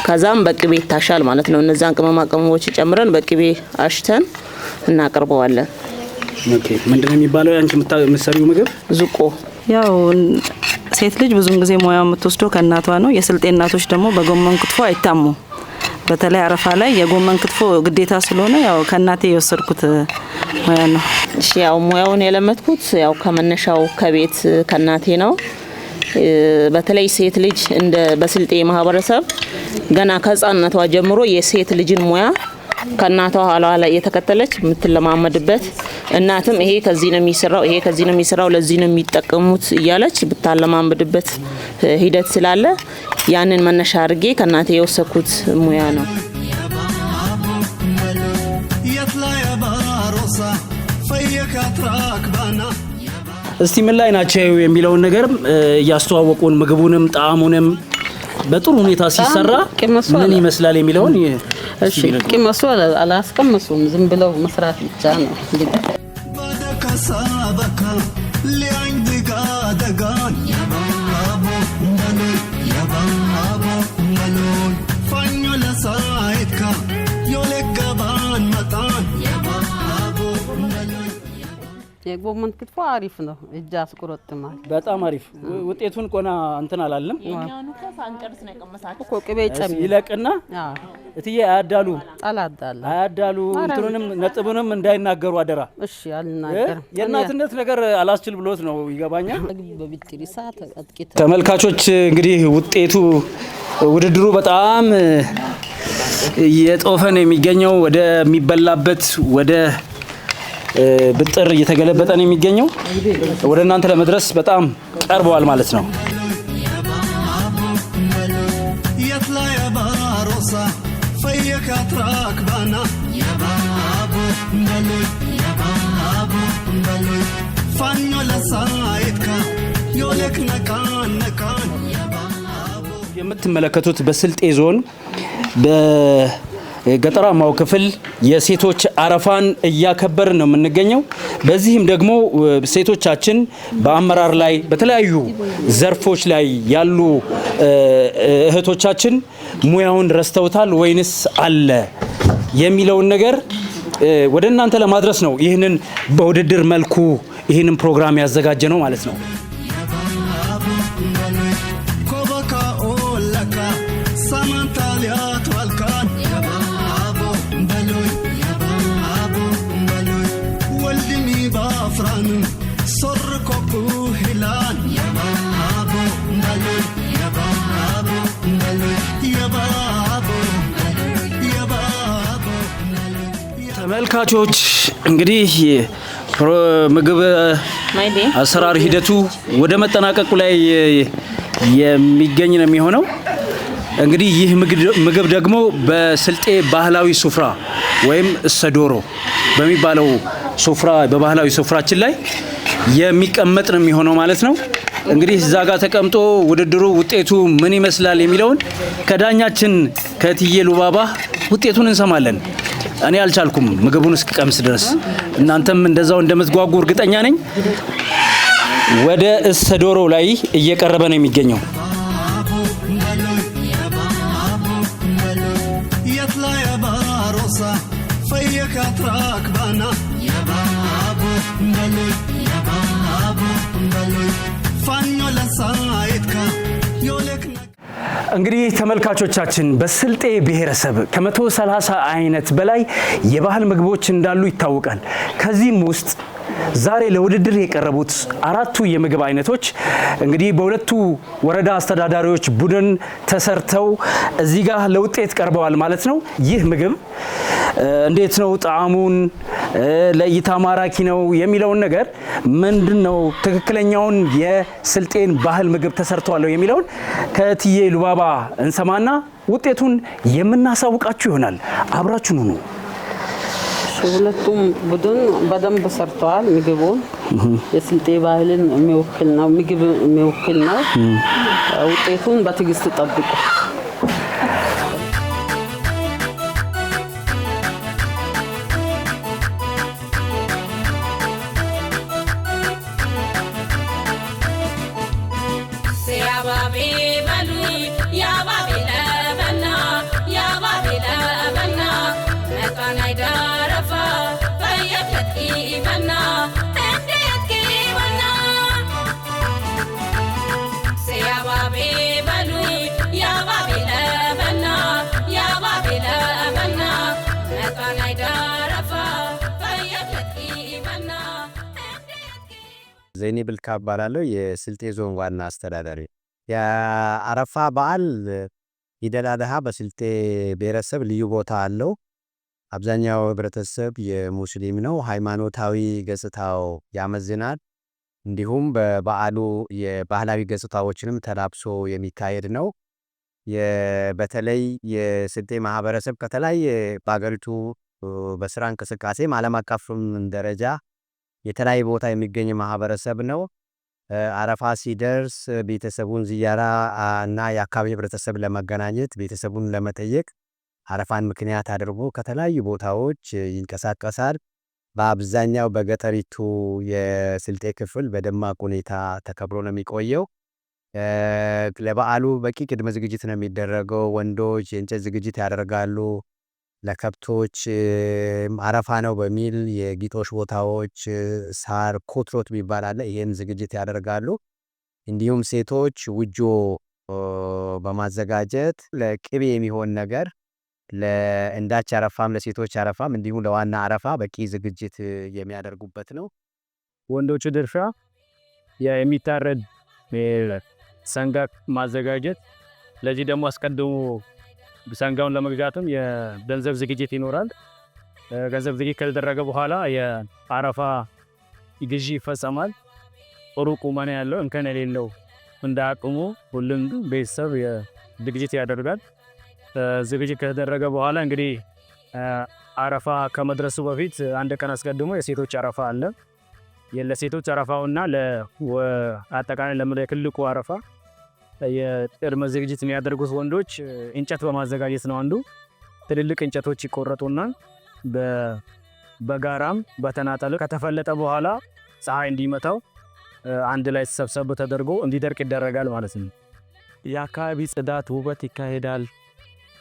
ከዛም በቅቤ ይታሻል ማለት ነው። እነዛን ቅመማ ቅመሞች ጨምረን በቅቤ አሽተን እናቀርበዋለን። Okay፣ ምንድነው የሚባለው ያንቺ የምትሰሪው ምግብ? ዝቆ። ያው ሴት ልጅ ብዙውን ጊዜ ሙያ የምትወስደው ከእናቷ ነው። የስልጤ እናቶች ደግሞ በጎመን ክትፎ አይታሙም። በተለይ አረፋ ላይ የጎመን ክትፎ ግዴታ ስለሆነ ያው ከእናቴ የወሰድኩት ሙያ ነው። እሺ፣ ያው ሙያውን የለመድኩት ያው ከመነሻው ከቤት ከእናቴ ነው። በተለይ ሴት ልጅ እንደ በስልጤ ማህበረሰብ ገና ከህፃንነቷ ጀምሮ የሴት ልጅን ሙያ ከእናቷ ኋላ ላይ እየተከተለች የምትለማመድበት፣ እናትም ይሄ ከዚህ ነው የሚሰራው፣ ይሄ ከዚህ ነው የሚሰራው፣ ለዚህ ነው የሚጠቀሙት እያለች ብታለማመድበት ሂደት ስላለ ያንን መነሻ አድርጌ ከእናቴ የወሰድኩት ሙያ ነው። يطلع يا باروسة فيك تراكبانا እስቲ ምን ላይ ናቸው የሚለውን ነገር እያስተዋወቁን፣ ምግቡንም ጣዕሙንም በጥሩ ሁኔታ ሲሰራ ምን ይመስላል የሚለውን እሺ፣ ቅመሱ። አላስቀመሱም፣ ዝም ብለው መስራት ብቻ ነው እንግዲህ። بدك سابك لعندي قادقان يا بابو بلوي يا بابو بلوي فانيو لسايدك يولك قبان مطان يا بابو بلوي የጎመን ክትፎ አሪፍ ነው፣ እጅ አስቆረጥማል። በጣም አሪፍ። ውጤቱን ቆና እንትን አላለም እኮ፣ ቅቤ ጨምር። ይለቅና እትዬ አያዳሉ። አላዳላ። አያዳሉ፣ እንትኑንም ነጥቡንም እንዳይናገሩ አደራ። እሺ፣ አልናገርም። የእናትነት ነገር አላስችል ብሎት ነው፣ ይገባኛል። በብጥሪ ሰዓት አጥቂት ተመልካቾች፣ እንግዲህ ውጤቱ ውድድሩ በጣም እየጦፈ ነው የሚገኘው፣ ወደሚበላበት ወደ ብጥር እየተገለበጠ ነው የሚገኘው። ወደ እናንተ ለመድረስ በጣም ቀርበዋል ማለት ነው። የምትመለከቱት በስልጤ ዞን በገጠራማው ክፍል የሴቶች አረፋን እያከበርን ነው የምንገኘው። በዚህም ደግሞ ሴቶቻችን በአመራር ላይ በተለያዩ ዘርፎች ላይ ያሉ እህቶቻችን ሙያውን ረስተውታል ወይንስ አለ የሚለውን ነገር ወደ እናንተ ለማድረስ ነው ይህንን በውድድር መልኩ ይህንን ፕሮግራም ያዘጋጀ ነው ማለት ነው። ተመልካቾች እንግዲህ ምግብ አሰራር ሂደቱ ወደ መጠናቀቁ ላይ የሚገኝ ነው የሚሆነው። እንግዲህ ይህ ምግብ ደግሞ በስልጤ ባህላዊ ሱፍራ ወይም እሰዶሮ በሚባለው ሱፍራ በባህላዊ ሱፍራችን ላይ የሚቀመጥ ነው የሚሆነው ማለት ነው። እንግዲህ እዛ ጋር ተቀምጦ ውድድሩ ውጤቱ ምን ይመስላል የሚለውን ከዳኛችን ከእትዬ ሉባባ ውጤቱን እንሰማለን። እኔ አልቻልኩም ምግቡን እስክቀምስ ድረስ፣ እናንተም እንደዛው እንደምትጓጉ እርግጠኛ ነኝ። ወደ እሰዶሮ ላይ እየቀረበ ነው የሚገኘው። እንግዲህ ተመልካቾቻችን በስልጤ ብሔረሰብ ከ130 አይነት በላይ የባህል ምግቦች እንዳሉ ይታወቃል። ከዚህም ውስጥ ዛሬ ለውድድር የቀረቡት አራቱ የምግብ አይነቶች እንግዲህ በሁለቱ ወረዳ አስተዳዳሪዎች ቡድን ተሰርተው እዚህ ጋር ለውጤት ቀርበዋል ማለት ነው። ይህ ምግብ እንዴት ነው ጣዕሙን፣ ለእይታ ማራኪ ነው የሚለውን ነገር ምንድን ነው ትክክለኛውን የስልጤን ባህል ምግብ ተሰርተዋል የሚለውን ከእትዬ ሉባባ እንሰማና ውጤቱን የምናሳውቃችሁ ይሆናል። አብራችሁን ሁኑ። ሁለቱም ቡድን በደንብ ሰርተዋል። ምግቡን የስልጤ ባህልን የሚወክል ነው፣ ምግብ የሚወክል ነው። ውጤቱን በትዕግስት ጠብቁ። ዘይኔ ብልካ እባላለሁ። የስልጤ ዞን ዋና አስተዳዳሪ። የአረፋ በዓል ኢድ አል አድሃ በስልጤ ብሔረሰብ ልዩ ቦታ አለው። አብዛኛው ህብረተሰብ የሙስሊም ነው። ሃይማኖታዊ ገጽታው ያመዝናል። እንዲሁም በበዓሉ የባህላዊ ገጽታዎችንም ተላብሶ የሚካሄድ ነው። በተለይ የስልጤ ማህበረሰብ ከተለያየ በሀገሪቱ በስራ እንቅስቃሴም ዓለም አቀፍም ደረጃ የተለያየ ቦታ የሚገኝ ማህበረሰብ ነው። አረፋ ሲደርስ ቤተሰቡን ዝያራ እና የአካባቢ ህብረተሰብ ለመገናኘት ቤተሰቡን ለመጠየቅ አረፋን ምክንያት አድርጎ ከተለያዩ ቦታዎች ይንቀሳቀሳል። በአብዛኛው በገጠሪቱ የስልጤ ክፍል በደማቅ ሁኔታ ተከብሮ ነው የሚቆየው። ለበዓሉ በቂ ቅድመ ዝግጅት ነው የሚደረገው። ወንዶች የእንጨት ዝግጅት ያደርጋሉ። ለከብቶች አረፋ ነው በሚል የግጦሽ ቦታዎች ሳር ኮትሮት የሚባል አለ። ይህን ዝግጅት ያደርጋሉ። እንዲሁም ሴቶች ውጆ በማዘጋጀት ለቅቤ የሚሆን ነገር ለእንዳች አረፋም ለሴቶች አረፋም እንዲሁም ለዋና አረፋ በቂ ዝግጅት የሚያደርጉበት ነው። ወንዶቹ ድርሻ የሚታረድ ሰንጋ ማዘጋጀት፣ ለዚህ ደግሞ አስቀድሞ ሰንጋውን ለመግዛትም የገንዘብ ዝግጅት ይኖራል። ገንዘብ ዝግጅት ከተደረገ በኋላ የአረፋ ግዢ ይፈጸማል። ጥሩ ቁመና ያለው፣ እንከን የሌለው፣ እንደ አቅሙ ሁሉም ቤተሰብ ዝግጅት ያደርጋል። ዝግጅት ከተደረገ በኋላ እንግዲህ አረፋ ከመድረሱ በፊት አንድ ቀን አስቀድሞ የሴቶች አረፋ አለ። ለሴቶች አረፋውና አጠቃላይ ለትልቁ አረፋ የቅድመ ዝግጅት የሚያደርጉት ወንዶች እንጨት በማዘጋጀት ነው። አንዱ ትልልቅ እንጨቶች ይቆረጡና በጋራም በተናጠል ከተፈለጠ በኋላ ፀሐይ እንዲመታው አንድ ላይ ሰብሰብ ተደርጎ እንዲደርቅ ይደረጋል ማለት ነው። የአካባቢ ጽዳት፣ ውበት ይካሄዳል።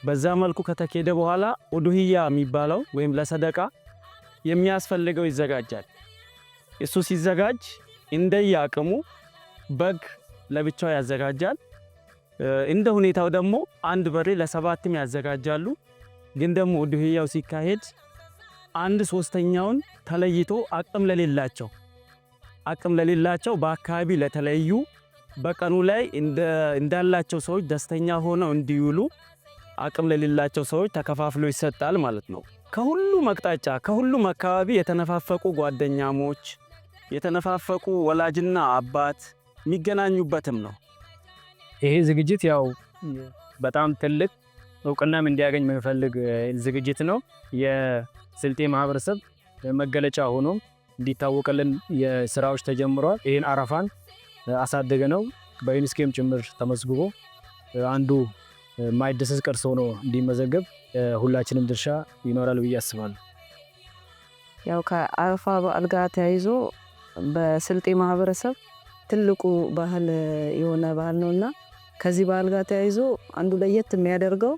በዛ መልኩ ከተኬደ በኋላ ኡዱህያ የሚባለው ወይም ለሰደቃ የሚያስፈልገው ይዘጋጃል። እሱ ሲዘጋጅ እንደየ አቅሙ በግ ለብቻው ያዘጋጃል። እንደ ሁኔታው ደግሞ አንድ በሬ ለሰባትም ያዘጋጃሉ። ግን ደግሞ ኡዱህያው ሲካሄድ አንድ ሶስተኛውን ተለይቶ አቅም ለሌላቸው፣ በአካባቢ ለተለዩ፣ በቀኑ ላይ እንዳላቸው ሰዎች ደስተኛ ሆነው እንዲውሉ አቅም ለሌላቸው ሰዎች ተከፋፍሎ ይሰጣል ማለት ነው። ከሁሉም አቅጣጫ፣ ከሁሉም አካባቢ የተነፋፈቁ ጓደኛሞች፣ የተነፋፈቁ ወላጅና አባት የሚገናኙበትም ነው። ይሄ ዝግጅት ያው በጣም ትልቅ እውቅናም እንዲያገኝ የምንፈልግ ዝግጅት ነው። የስልጤ ማህበረሰብ መገለጫ ሆኖ እንዲታወቅልን የስራዎች ተጀምረዋል። ይህን አረፋን አሳድገነው በዩኔስኮም ጭምር ተመዝግቦ አንዱ የማይደሰስ ቅርስ ሆኖ እንዲመዘገብ ሁላችንም ድርሻ ይኖራል ብዬ አስባለሁ። ያው ከአረፋ በዓል ጋር ተያይዞ በስልጤ ማህበረሰብ ትልቁ ባህል የሆነ ባህል ነውና ከዚህ ባህል ጋር ተያይዞ አንዱ ለየት የሚያደርገው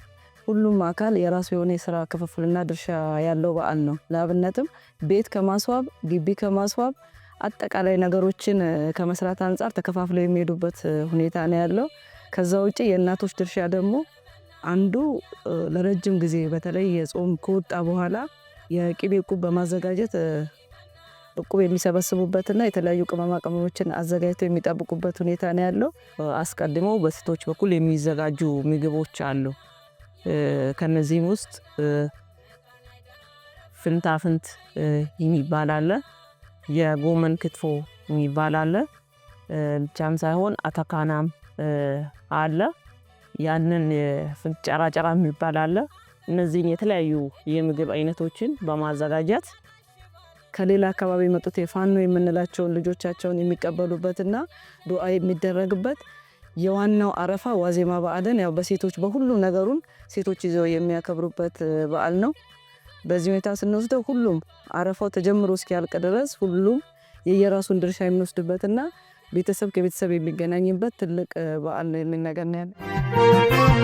ሁሉም አካል የራሱ የሆነ የስራ ክፍፍልና ድርሻ ያለው በዓል ነው። ለአብነትም ቤት ከማስዋብ፣ ግቢ ከማስዋብ፣ አጠቃላይ ነገሮችን ከመስራት አንጻር ተከፋፍለው የሚሄዱበት ሁኔታ ነው ያለው። ከዛ ውጭ የእናቶች ድርሻ ደግሞ አንዱ ለረጅም ጊዜ በተለይ የጾም ከወጣ በኋላ የቅቤ እቁብ በማዘጋጀት እቁብ የሚሰበስቡበትና የተለያዩ ቅመማ ቅመሞችን አዘጋጅተው የሚጠብቁበት ሁኔታ ነው ያለው። አስቀድመው በሴቶች በኩል የሚዘጋጁ ምግቦች አሉ። ከነዚህም ውስጥ ፍንታፍንት የሚባል አለ፣ የጎመን ክትፎ የሚባል አለ። ብቻም ሳይሆን አተካናም አለ። ያንን ፍንት ጨራጨራ የሚባል አለ። እነዚህን የተለያዩ የምግብ አይነቶችን በማዘጋጀት ከሌላ አካባቢ የመጡት የፋኖ የምንላቸውን ልጆቻቸውን የሚቀበሉበትና ዱዓ የሚደረግበት የዋናው አረፋ ዋዜማ በዓልን ያው በሴቶች በሁሉም ነገሩን ሴቶች ይዘው የሚያከብሩበት በዓል ነው። በዚህ ሁኔታ ስንወስደው ሁሉም አረፋው ተጀምሮ እስኪያልቅ ድረስ ሁሉም የየራሱን ድርሻ የሚወስድበትና ቤተሰብ ከቤተሰብ የሚገናኝበት ትልቅ በዓል ነው የሚል ነገር ነው ያለው።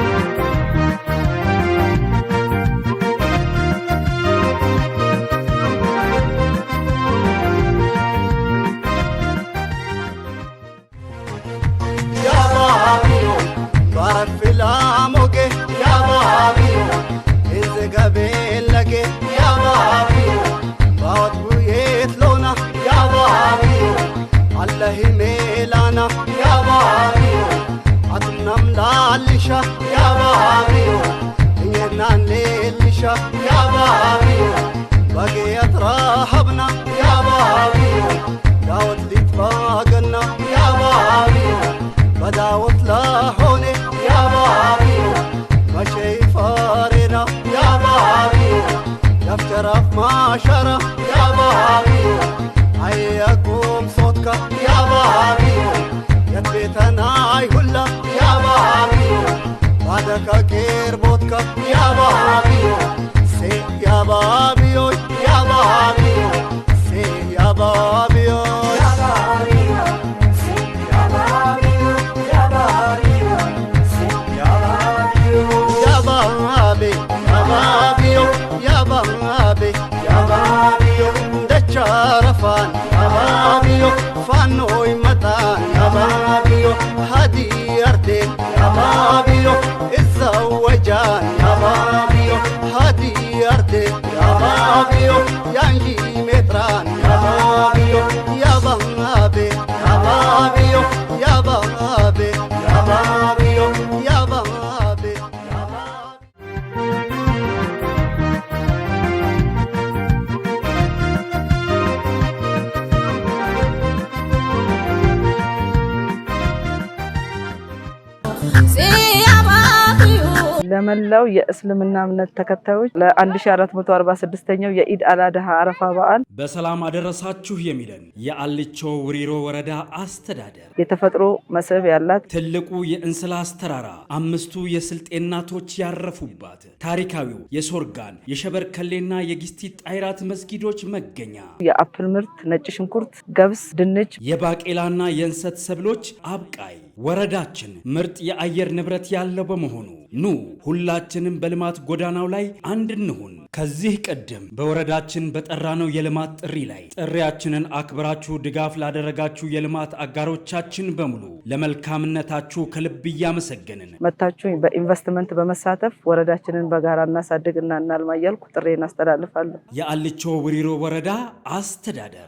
ለመላው የእስልምና እምነት ተከታዮች ለ1446ኛው የኢድ አል አድሃ አረፋ በዓል በሰላም አደረሳችሁ የሚለን የአልቾ ውሪሮ ወረዳ አስተዳደር የተፈጥሮ መስህብ ያላት ትልቁ የእንስላስ ተራራ፣ አምስቱ የስልጤ እናቶች ያረፉባት ታሪካዊው የሶርጋን፣ የሸበርከሌና የጊስቲ ጣይራት መስጊዶች መገኛ፣ የ apple ምርት፣ ነጭ ሽንኩርት፣ ገብስ፣ ድንች፣ የባቄላና የእንሰት ሰብሎች አብቃይ ወረዳችን ምርጥ የአየር ንብረት ያለው በመሆኑ ኑ ሁላችንም በልማት ጎዳናው ላይ አንድ እንሁን። ከዚህ ቀደም በወረዳችን በጠራነው የልማት ጥሪ ላይ ጥሪያችንን አክብራችሁ ድጋፍ ላደረጋችሁ የልማት አጋሮቻችን በሙሉ ለመልካምነታችሁ ከልብ እያመሰገንን መታችሁ በኢንቨስትመንት በመሳተፍ ወረዳችንን በጋራ እናሳድግና እናልማ እያልኩ ጥሪዬን አስተላልፋለሁ። የአልቾ ውሪሮ ወረዳ አስተዳደር።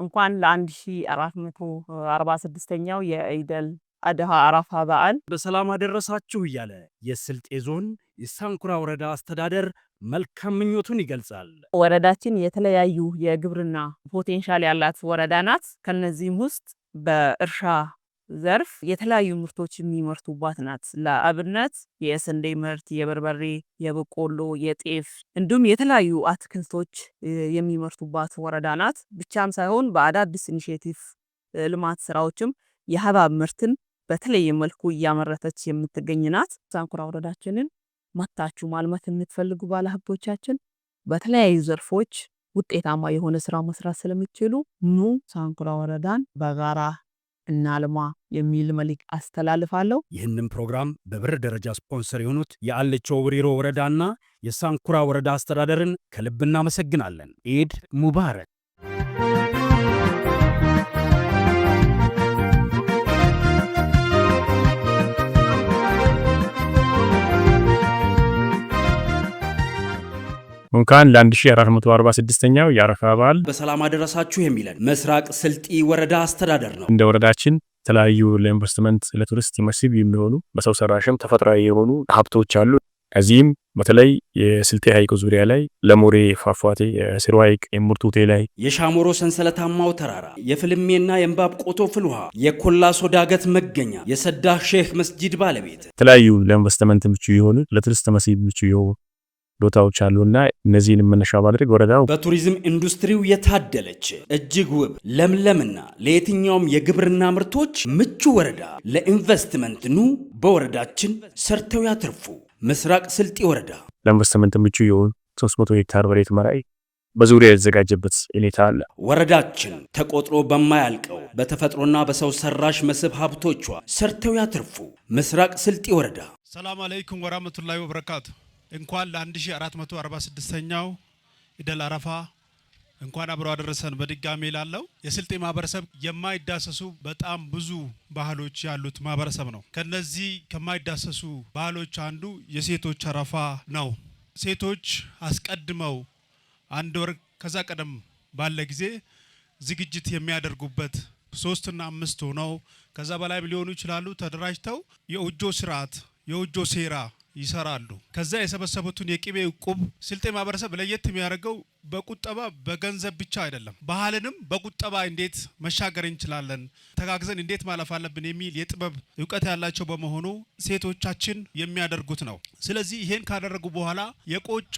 እንኳን ለ1446ኛው የኢደል አድሃ አረፋ በዓል በሰላም አደረሳችሁ እያለ የስልጤ ዞን የሳንኩራ ወረዳ አስተዳደር መልካም ምኞቱን ይገልጻል። ወረዳችን የተለያዩ የግብርና potential ያላት ወረዳ ናት። ከነዚህም ውስጥ በእርሻ ዘርፍ የተለያዩ ምርቶች የሚመርቱባት ናት። ለአብነት የስንዴ ምርት፣ የበርበሬ፣ የበቆሎ፣ የጤፍ እንዲሁም የተለያዩ አትክልቶች የሚመርቱባት ወረዳ ናት። ብቻም ሳይሆን በአዳዲስ initiative ልማት ስራዎችም የሀባብ ምርትን በተለየ መልኩ እያመረተች የምትገኝ ናት። ሳንኩራ ወረዳችንን መታችሁ ማልማት የምትፈልጉ ባለሀብቶቻችን በተለያዩ ዘርፎች ውጤታማ የሆነ ስራ መስራት ስለሚችሉ ኑ ሳንኩራ ወረዳን በጋራ እናልማ የሚል መልእክት አስተላልፋለሁ። ይህንን ፕሮግራም በብር ደረጃ ስፖንሰር የሆኑት የአልቾ ውሪሮ ወረዳና የሳንኩራ ወረዳ አስተዳደርን ከልብ እናመሰግናለን። ኢድ ሙባረክ። እንኳን ለ1446ኛው የአረፋ በዓል በሰላም አደረሳችሁ የሚለን ምስራቅ ስልጢ ወረዳ አስተዳደር ነው። እንደ ወረዳችን የተለያዩ ለኢንቨስትመንት፣ ለቱሪስት መስህብ የሚሆኑ በሰው ሰራሽም ተፈጥሯዊ የሆኑ ሀብቶች አሉ። ከዚህም በተለይ የስልጤ ሐይቅ ዙሪያ ላይ ለሞሬ ፏፏቴ፣ የስሩ ሐይቅ፣ የሙርቱቴ ላይ የሻሞሮ ሰንሰለታማው ተራራ፣ የፍልሜና የእምባብ ቆቶ ፍልውሃ፣ የኮላሶ ዳገት መገኛ፣ የሰዳ ሼህ መስጂድ ባለቤት የተለያዩ ለኢንቨስትመንት ምቹ የሆኑ፣ ለቱሪስት መስህብ ምቹ የሆኑ ቦታዎች አሉና እነዚህን መነሻ ማድረግ ወረዳው በቱሪዝም ኢንዱስትሪው የታደለች እጅግ ውብ ለምለምና ለየትኛውም የግብርና ምርቶች ምቹ ወረዳ፣ ለኢንቨስትመንት ኑ በወረዳችን ሰርተው ያትርፉ። ምስራቅ ስልጢ ወረዳ ለኢንቨስትመንት ምቹ የሆኑ 300 ሄክታር መሬት መራይ በዙሪያ የተዘጋጀበት ሁኔታ አለ። ወረዳችን ተቆጥሮ በማያልቀው በተፈጥሮና በሰው ሰራሽ መስህብ ሀብቶቿ ሰርተው ያትርፉ። ምስራቅ ስልጢ ወረዳ። ሰላም አለይኩም ወራህመቱላሂ ወበረካቱ። እንኳን ለ1446ኛው ኢደል አረፋ እንኳን አብሮ አደረሰን በድጋሜ ላለው። የስልጤ ማህበረሰብ የማይዳሰሱ በጣም ብዙ ባህሎች ያሉት ማህበረሰብ ነው። ከነዚህ ከማይዳሰሱ ባህሎች አንዱ የሴቶች አረፋ ነው። ሴቶች አስቀድመው አንድ ወር ከዛ ቀደም ባለ ጊዜ ዝግጅት የሚያደርጉበት፣ ሶስትና አምስት ሆነው ከዛ በላይም ሊሆኑ ይችላሉ፣ ተደራጅተው የኡጆ ስርዓት፣ የኡጆ ሴራ ይሰራሉ። ከዛ የሰበሰቡትን የቅቤ እቁብ፣ ስልጤ ማህበረሰብ ለየት የሚያደርገው በቁጠባ በገንዘብ ብቻ አይደለም፣ ባህልንም በቁጠባ እንዴት መሻገር እንችላለን፣ ተጋግዘን እንዴት ማለፍ አለብን የሚል የጥበብ እውቀት ያላቸው በመሆኑ ሴቶቻችን የሚያደርጉት ነው። ስለዚህ ይሄን ካደረጉ በኋላ የቆጮ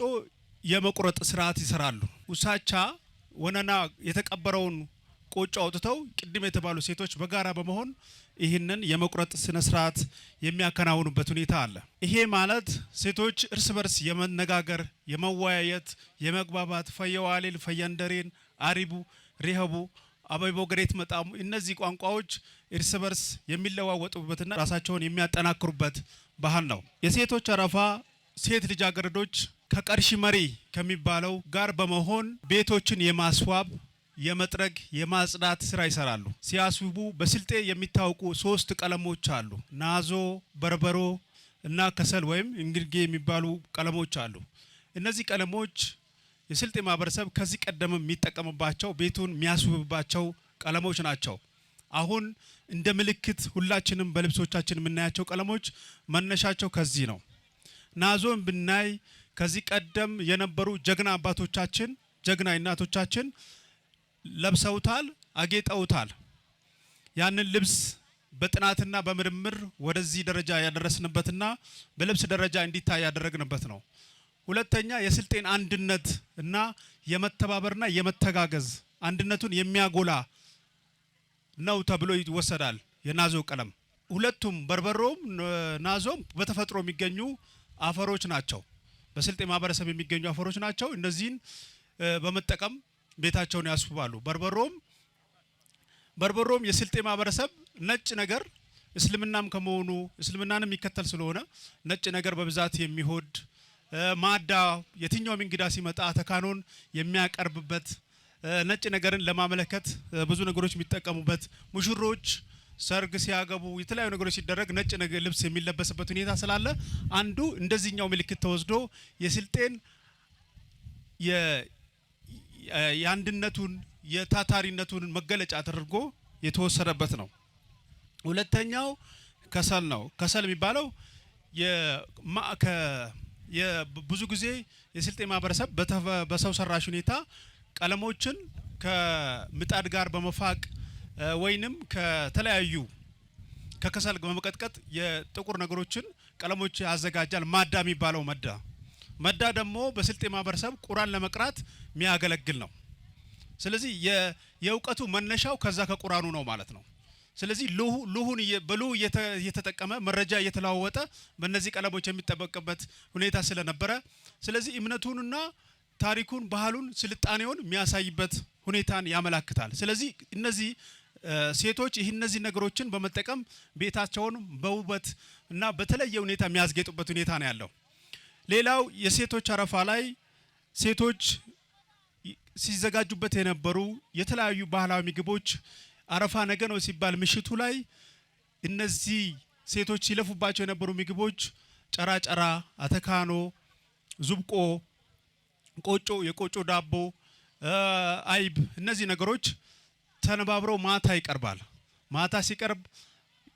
የመቁረጥ ስርዓት ይሰራሉ። ውሳቻ ወነና የተቀበረውን ቆጮ አውጥተው ቅድም የተባሉ ሴቶች በጋራ በመሆን ይህንን የመቁረጥ ስነ ስርዓት የሚያከናውኑበት ሁኔታ አለ። ይሄ ማለት ሴቶች እርስ በርስ የመነጋገር፣ የመወያየት፣ የመግባባት፣ ፈየዋሌል፣ ፈየንደሬን፣ አሪቡ፣ ሪሀቡ፣ አበይቦ ገሬት መጣሙ፣ እነዚህ ቋንቋዎች እርስ በርስ የሚለዋወጡበትና ራሳቸውን የሚያጠናክሩበት ባህል ነው። የሴቶች አረፋ ሴት ልጃገረዶች ከቀርሺ መሪ ከሚባለው ጋር በመሆን ቤቶችን የማስዋብ፣ የመጥረግ፣ የማጽዳት ስራ ይሰራሉ። ሲያስውቡ በስልጤ የሚታወቁ ሶስት ቀለሞች አሉ። ናዞ፣ በርበሮ እና ከሰል ወይም እንግርጌ የሚባሉ ቀለሞች አሉ። እነዚህ ቀለሞች የስልጤ ማህበረሰብ ከዚህ ቀደም የሚጠቀምባቸው፣ ቤቱን የሚያስውብባቸው ቀለሞች ናቸው። አሁን እንደ ምልክት ሁላችንም በልብሶቻችን የምናያቸው ቀለሞች መነሻቸው ከዚህ ነው። ናዞን ብናይ ከዚህ ቀደም የነበሩ ጀግና አባቶቻችን፣ ጀግና እናቶቻችን ለብሰውታል፣ አጌጠውታል። ያንን ልብስ በጥናትና በምርምር ወደዚህ ደረጃ ያደረስንበትና በልብስ ደረጃ እንዲታይ ያደረግንበት ነው። ሁለተኛ፣ የስልጤን አንድነት እና የመተባበርና የመተጋገዝ አንድነቱን የሚያጎላ ነው ተብሎ ይወሰዳል። የናዞ ቀለም ሁለቱም በርበሮም ናዞም በተፈጥሮ የሚገኙ አፈሮች ናቸው። በስልጤ ማህበረሰብ የሚገኙ አፈሮች ናቸው። እነዚህን በመጠቀም ቤታቸውን ያስውባሉ። በርበሮም የስልጤ ማህበረሰብ ነጭ ነገር እስልምናም ከመሆኑ፣ እስልምናንም የሚከተል ስለሆነ ነጭ ነገር በብዛት የሚወድ፣ ማዳ የትኛውም እንግዳ ሲመጣ ተካኖን የሚያቀርብበት፣ ነጭ ነገርን ለማመለከት ብዙ ነገሮች የሚጠቀሙበት፣ ሙሽሮች ሰርግ ሲያገቡ የተለያዩ ነገሮች ሲደረግ ነጭ ነገር ልብስ የሚለበስበት ሁኔታ ስላለ አንዱ እንደዚህኛው ምልክት ተወስዶ የስልጤን የአንድነቱን የታታሪነቱን መገለጫ ተደርጎ የተወሰደበት ነው። ሁለተኛው ከሰል ነው። ከሰል የሚባለው ብዙ ጊዜ የስልጤ ማህበረሰብ በሰው ሰራሽ ሁኔታ ቀለሞችን ከምጣድ ጋር በመፋቅ ወይንም ከተለያዩ ከከሰል በመቀጥቀጥ የጥቁር ነገሮችን ቀለሞች ያዘጋጃል። ማዳ የሚባለው መዳ ደግሞ በስልጤ ማህበረሰብ ቁራን ለመቅራት የሚያገለግል ነው። ስለዚህ የእውቀቱ መነሻው ከዛ ከቁራኑ ነው ማለት ነው። ስለዚህ ልሁን በልሁ እየተጠቀመ መረጃ እየተለዋወጠ በእነዚህ ቀለሞች የሚጠበቅበት ሁኔታ ስለነበረ፣ ስለዚህ እምነቱንና ታሪኩን፣ ባህሉን፣ ስልጣኔውን የሚያሳይበት ሁኔታን ያመላክታል። ስለዚህ እነዚህ ሴቶች ይህ እነዚህ ነገሮችን በመጠቀም ቤታቸውን በውበት እና በተለየ ሁኔታ የሚያስጌጡበት ሁኔታ ነው ያለው። ሌላው የሴቶች አረፋ ላይ ሴቶች ሲዘጋጁበት የነበሩ የተለያዩ ባህላዊ ምግቦች፣ አረፋ ነገ ነው ሲባል ምሽቱ ላይ እነዚህ ሴቶች ሲለፉባቸው የነበሩ ምግቦች ጨራጨራ፣ አተካኖ፣ ዙብቆ፣ ቆጮ፣ የቆጮ ዳቦ፣ አይብ፣ እነዚህ ነገሮች ተነባብረው ማታ ይቀርባል። ማታ ሲቀርብ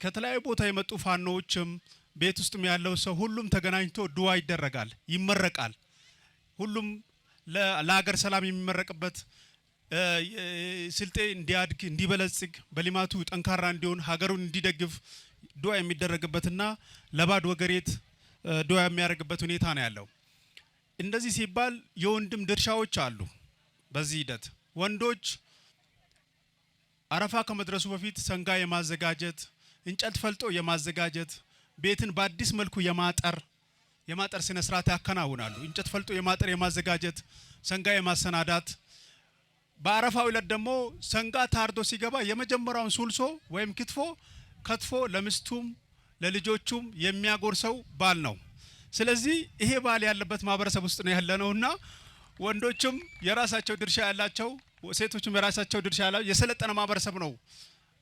ከተለያዩ ቦታ የመጡ ፋኖዎችም ቤት ውስጥም ያለው ሰው ሁሉም ተገናኝቶ ድዋ ይደረጋል፣ ይመረቃል። ሁሉም ለሀገር ሰላም የሚመረቅበት፣ ስልጤ እንዲያድግ፣ እንዲበለጽግ፣ በልማቱ ጠንካራ እንዲሆን፣ ሀገሩን እንዲደግፍ ዱዓ የሚደረግበትና ለባድ ወገሬት ዱዓ የሚያደርግበት ሁኔታ ነው ያለው። እንደዚህ ሲባል የወንድም ድርሻዎች አሉ። በዚህ ሂደት ወንዶች አረፋ ከመድረሱ በፊት ሰንጋ የማዘጋጀት፣ እንጨት ፈልጦ የማዘጋጀት፣ ቤትን በአዲስ መልኩ የማጠር ስነ ስርዓት ያከናውናሉ። እንጨት ፈልጦ የማጠር፣ የማዘጋጀት፣ ሰንጋ የማሰናዳት፣ በአረፋው ዕለት ደግሞ ሰንጋ ታርዶ ሲገባ የመጀመሪያውን ሱልሶ ወይም ክትፎ ከትፎ ለሚስቱም ለልጆቹም የሚያጎርሰው ባል ነው። ስለዚህ ይሄ ባል ያለበት ማህበረሰብ ውስጥ ነው ያለነውና ወንዶችም የራሳቸው ድርሻ ያላቸው፣ ሴቶችም የራሳቸው ድርሻ ያላቸው የሰለጠነ ማህበረሰብ ነው።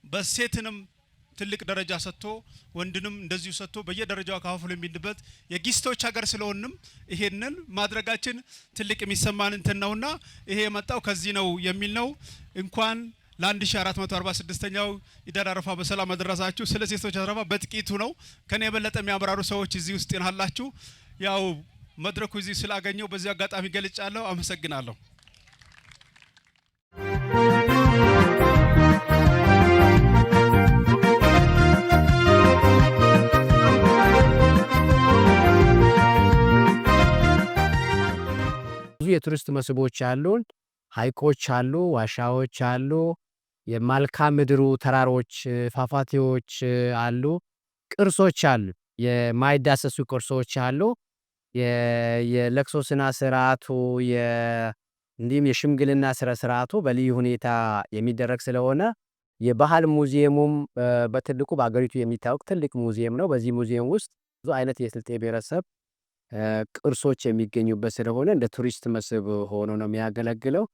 በሴትንም ትልቅ ደረጃ ሰጥቶ ወንድንም እንደዚሁ ሰጥቶ በየደረጃው ከፋፍሎ የሚሄድበት የጊስቶች ሀገር ስለሆንም ይሄንን ማድረጋችን ትልቅ የሚሰማን እንትን ነውና ይሄ የመጣው ከዚህ ነው የሚል ነው። እንኳን ለ1446ኛው ኢድ አል አረፋ በሰላም አደረሳችሁ። ስለ ሴቶች አረፋ በጥቂቱ ነው። ከኔ የበለጠ የሚያብራሩ ሰዎች እዚህ ውስጥ ናላችሁ። ያው መድረኩ እዚህ ስላገኘው በዚህ አጋጣሚ ገልጫለሁ። አመሰግናለሁ። ብዙ የቱሪስት መስህቦች አሉን። ሐይቆች አሉ፣ ዋሻዎች አሉ፣ የመልክዓ ምድሩ ተራሮች፣ ፏፏቴዎች አሉ፣ ቅርሶች አሉ፣ የማይዳሰሱ ቅርሶች አሉ። የለቅሶ ስነ ስርዓቱ፣ እንዲሁም የሽምግልና ስነ ስርዓቱ በልዩ ሁኔታ የሚደረግ ስለሆነ የባህል ሙዚየሙም በትልቁ በአገሪቱ የሚታወቅ ትልቅ ሙዚየም ነው። በዚህ ሙዚየም ውስጥ ብዙ አይነት የስልጤ ብሔረሰብ ቅርሶች የሚገኙበት ስለሆነ እንደ ቱሪስት መስህብ ሆኖ ነው የሚያገለግለው።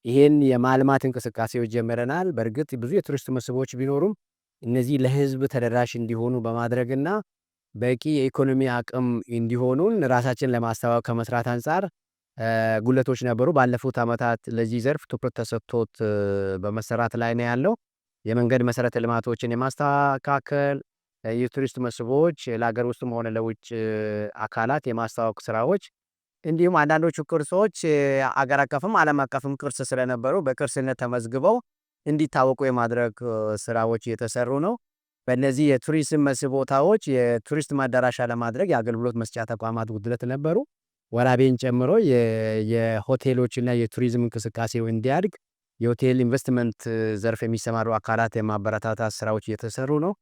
ይሄን የማልማት እንቅስቃሴዎች ጀምረናል። በእርግጥ ብዙ የቱሪስት መስህቦች ቢኖሩም እነዚህ ለህዝብ ተደራሽ እንዲሆኑ በማድረግና በቂ የኢኮኖሚ አቅም እንዲሆኑን ራሳችን ለማስተዋወቅ ከመስራት አንጻር ጉለቶች ነበሩ። ባለፉት ዓመታት ለዚህ ዘርፍ ትኩረት ተሰጥቶት በመሰራት ላይ ነው ያለው። የመንገድ መሰረተ ልማቶችን የማስተካከል፣ የቱሪስት መስህቦች ለሀገር ውስጥም ሆነ ለውጭ አካላት የማስተዋወቅ ስራዎች እንዲሁም አንዳንዶቹ ቅርሶች አገር አቀፍም ዓለም አቀፍም ቅርስ ስለነበሩ በቅርስነት ተመዝግበው እንዲታወቁ የማድረግ ስራዎች እየተሰሩ ነው። በእነዚህ የቱሪዝም መስህብ ቦታዎች የቱሪስት መዳረሻ ለማድረግ የአገልግሎት መስጫ ተቋማት ጉድለት ነበሩ። ወራቤን ጨምሮ የሆቴሎችና የቱሪዝም እንቅስቃሴው እንዲያድግ የሆቴል ኢንቨስትመንት ዘርፍ የሚሰማሩ አካላት የማበረታታት ስራዎች እየተሰሩ ነው።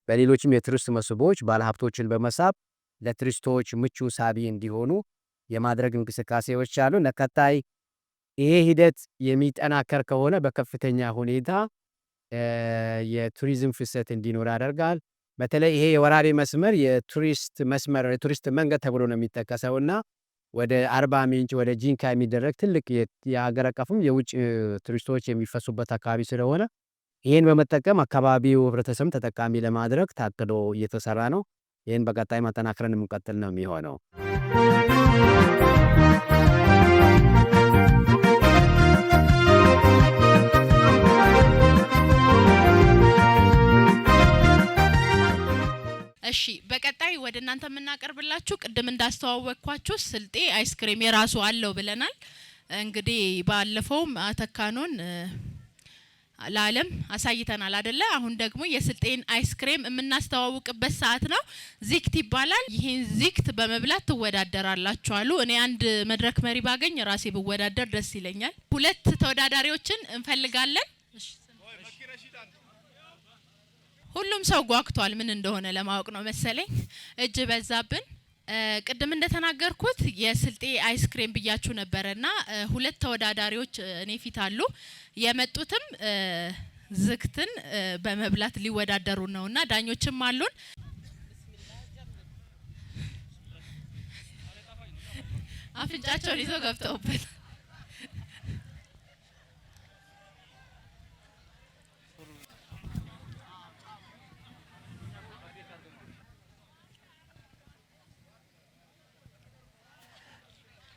በሌሎችም የቱሪስት መስህቦች ባለሀብቶችን በመሳብ ለቱሪስቶች ምቹ ሳቢ እንዲሆኑ የማድረግ እንቅስቃሴዎች አሉ። ለቀጣይ ይሄ ሂደት የሚጠናከር ከሆነ በከፍተኛ ሁኔታ የቱሪዝም ፍሰት እንዲኖር ያደርጋል። በተለይ ይሄ የወራቤ መስመር የቱሪስት መስመር፣ የቱሪስት መንገድ ተብሎ ነው የሚጠቀሰው እና ወደ አርባ ምንጭ፣ ወደ ጂንካ የሚደረግ ትልቅ የሀገር አቀፍም የውጭ ቱሪስቶች የሚፈሱበት አካባቢ ስለሆነ ይህን በመጠቀም አካባቢው ህብረተሰብ ተጠቃሚ ለማድረግ ታቅዶ እየተሰራ ነው። ይህን በቀጣይ ማጠናክረን የምንቀጥል ነው የሚሆነው። እሺ፣ በቀጣይ ወደ እናንተ የምናቀርብላችሁ ቅድም እንዳስተዋወቅኳችሁ ስልጤ አይስክሬም የራሱ አለው ብለናል። እንግዲህ ባለፈውም አተካኖን ለዓለም አሳይተናል አደለ? አሁን ደግሞ የስልጤን አይስክሬም የምናስተዋውቅበት ሰዓት ነው። ዚክት ይባላል። ይህን ዚክት በመብላት ትወዳደራላችሁ አሉ። እኔ አንድ መድረክ መሪ ባገኝ ራሴ ብወዳደር ደስ ይለኛል። ሁለት ተወዳዳሪዎችን እንፈልጋለን። ሁሉም ሰው ጓግቷል፣ ምን እንደሆነ ለማወቅ ነው መሰለኝ። እጅ በዛብን። ቅድም እንደተናገርኩት የስልጤ አይስክሬም ብያችሁ ነበረና ሁለት ተወዳዳሪዎች እኔ ፊት አሉ። የመጡትም ዝክትን በመብላት ሊወዳደሩ ነውና ዳኞችም አሉን። አፍንጫቸውን ይዘው ገብተውበት።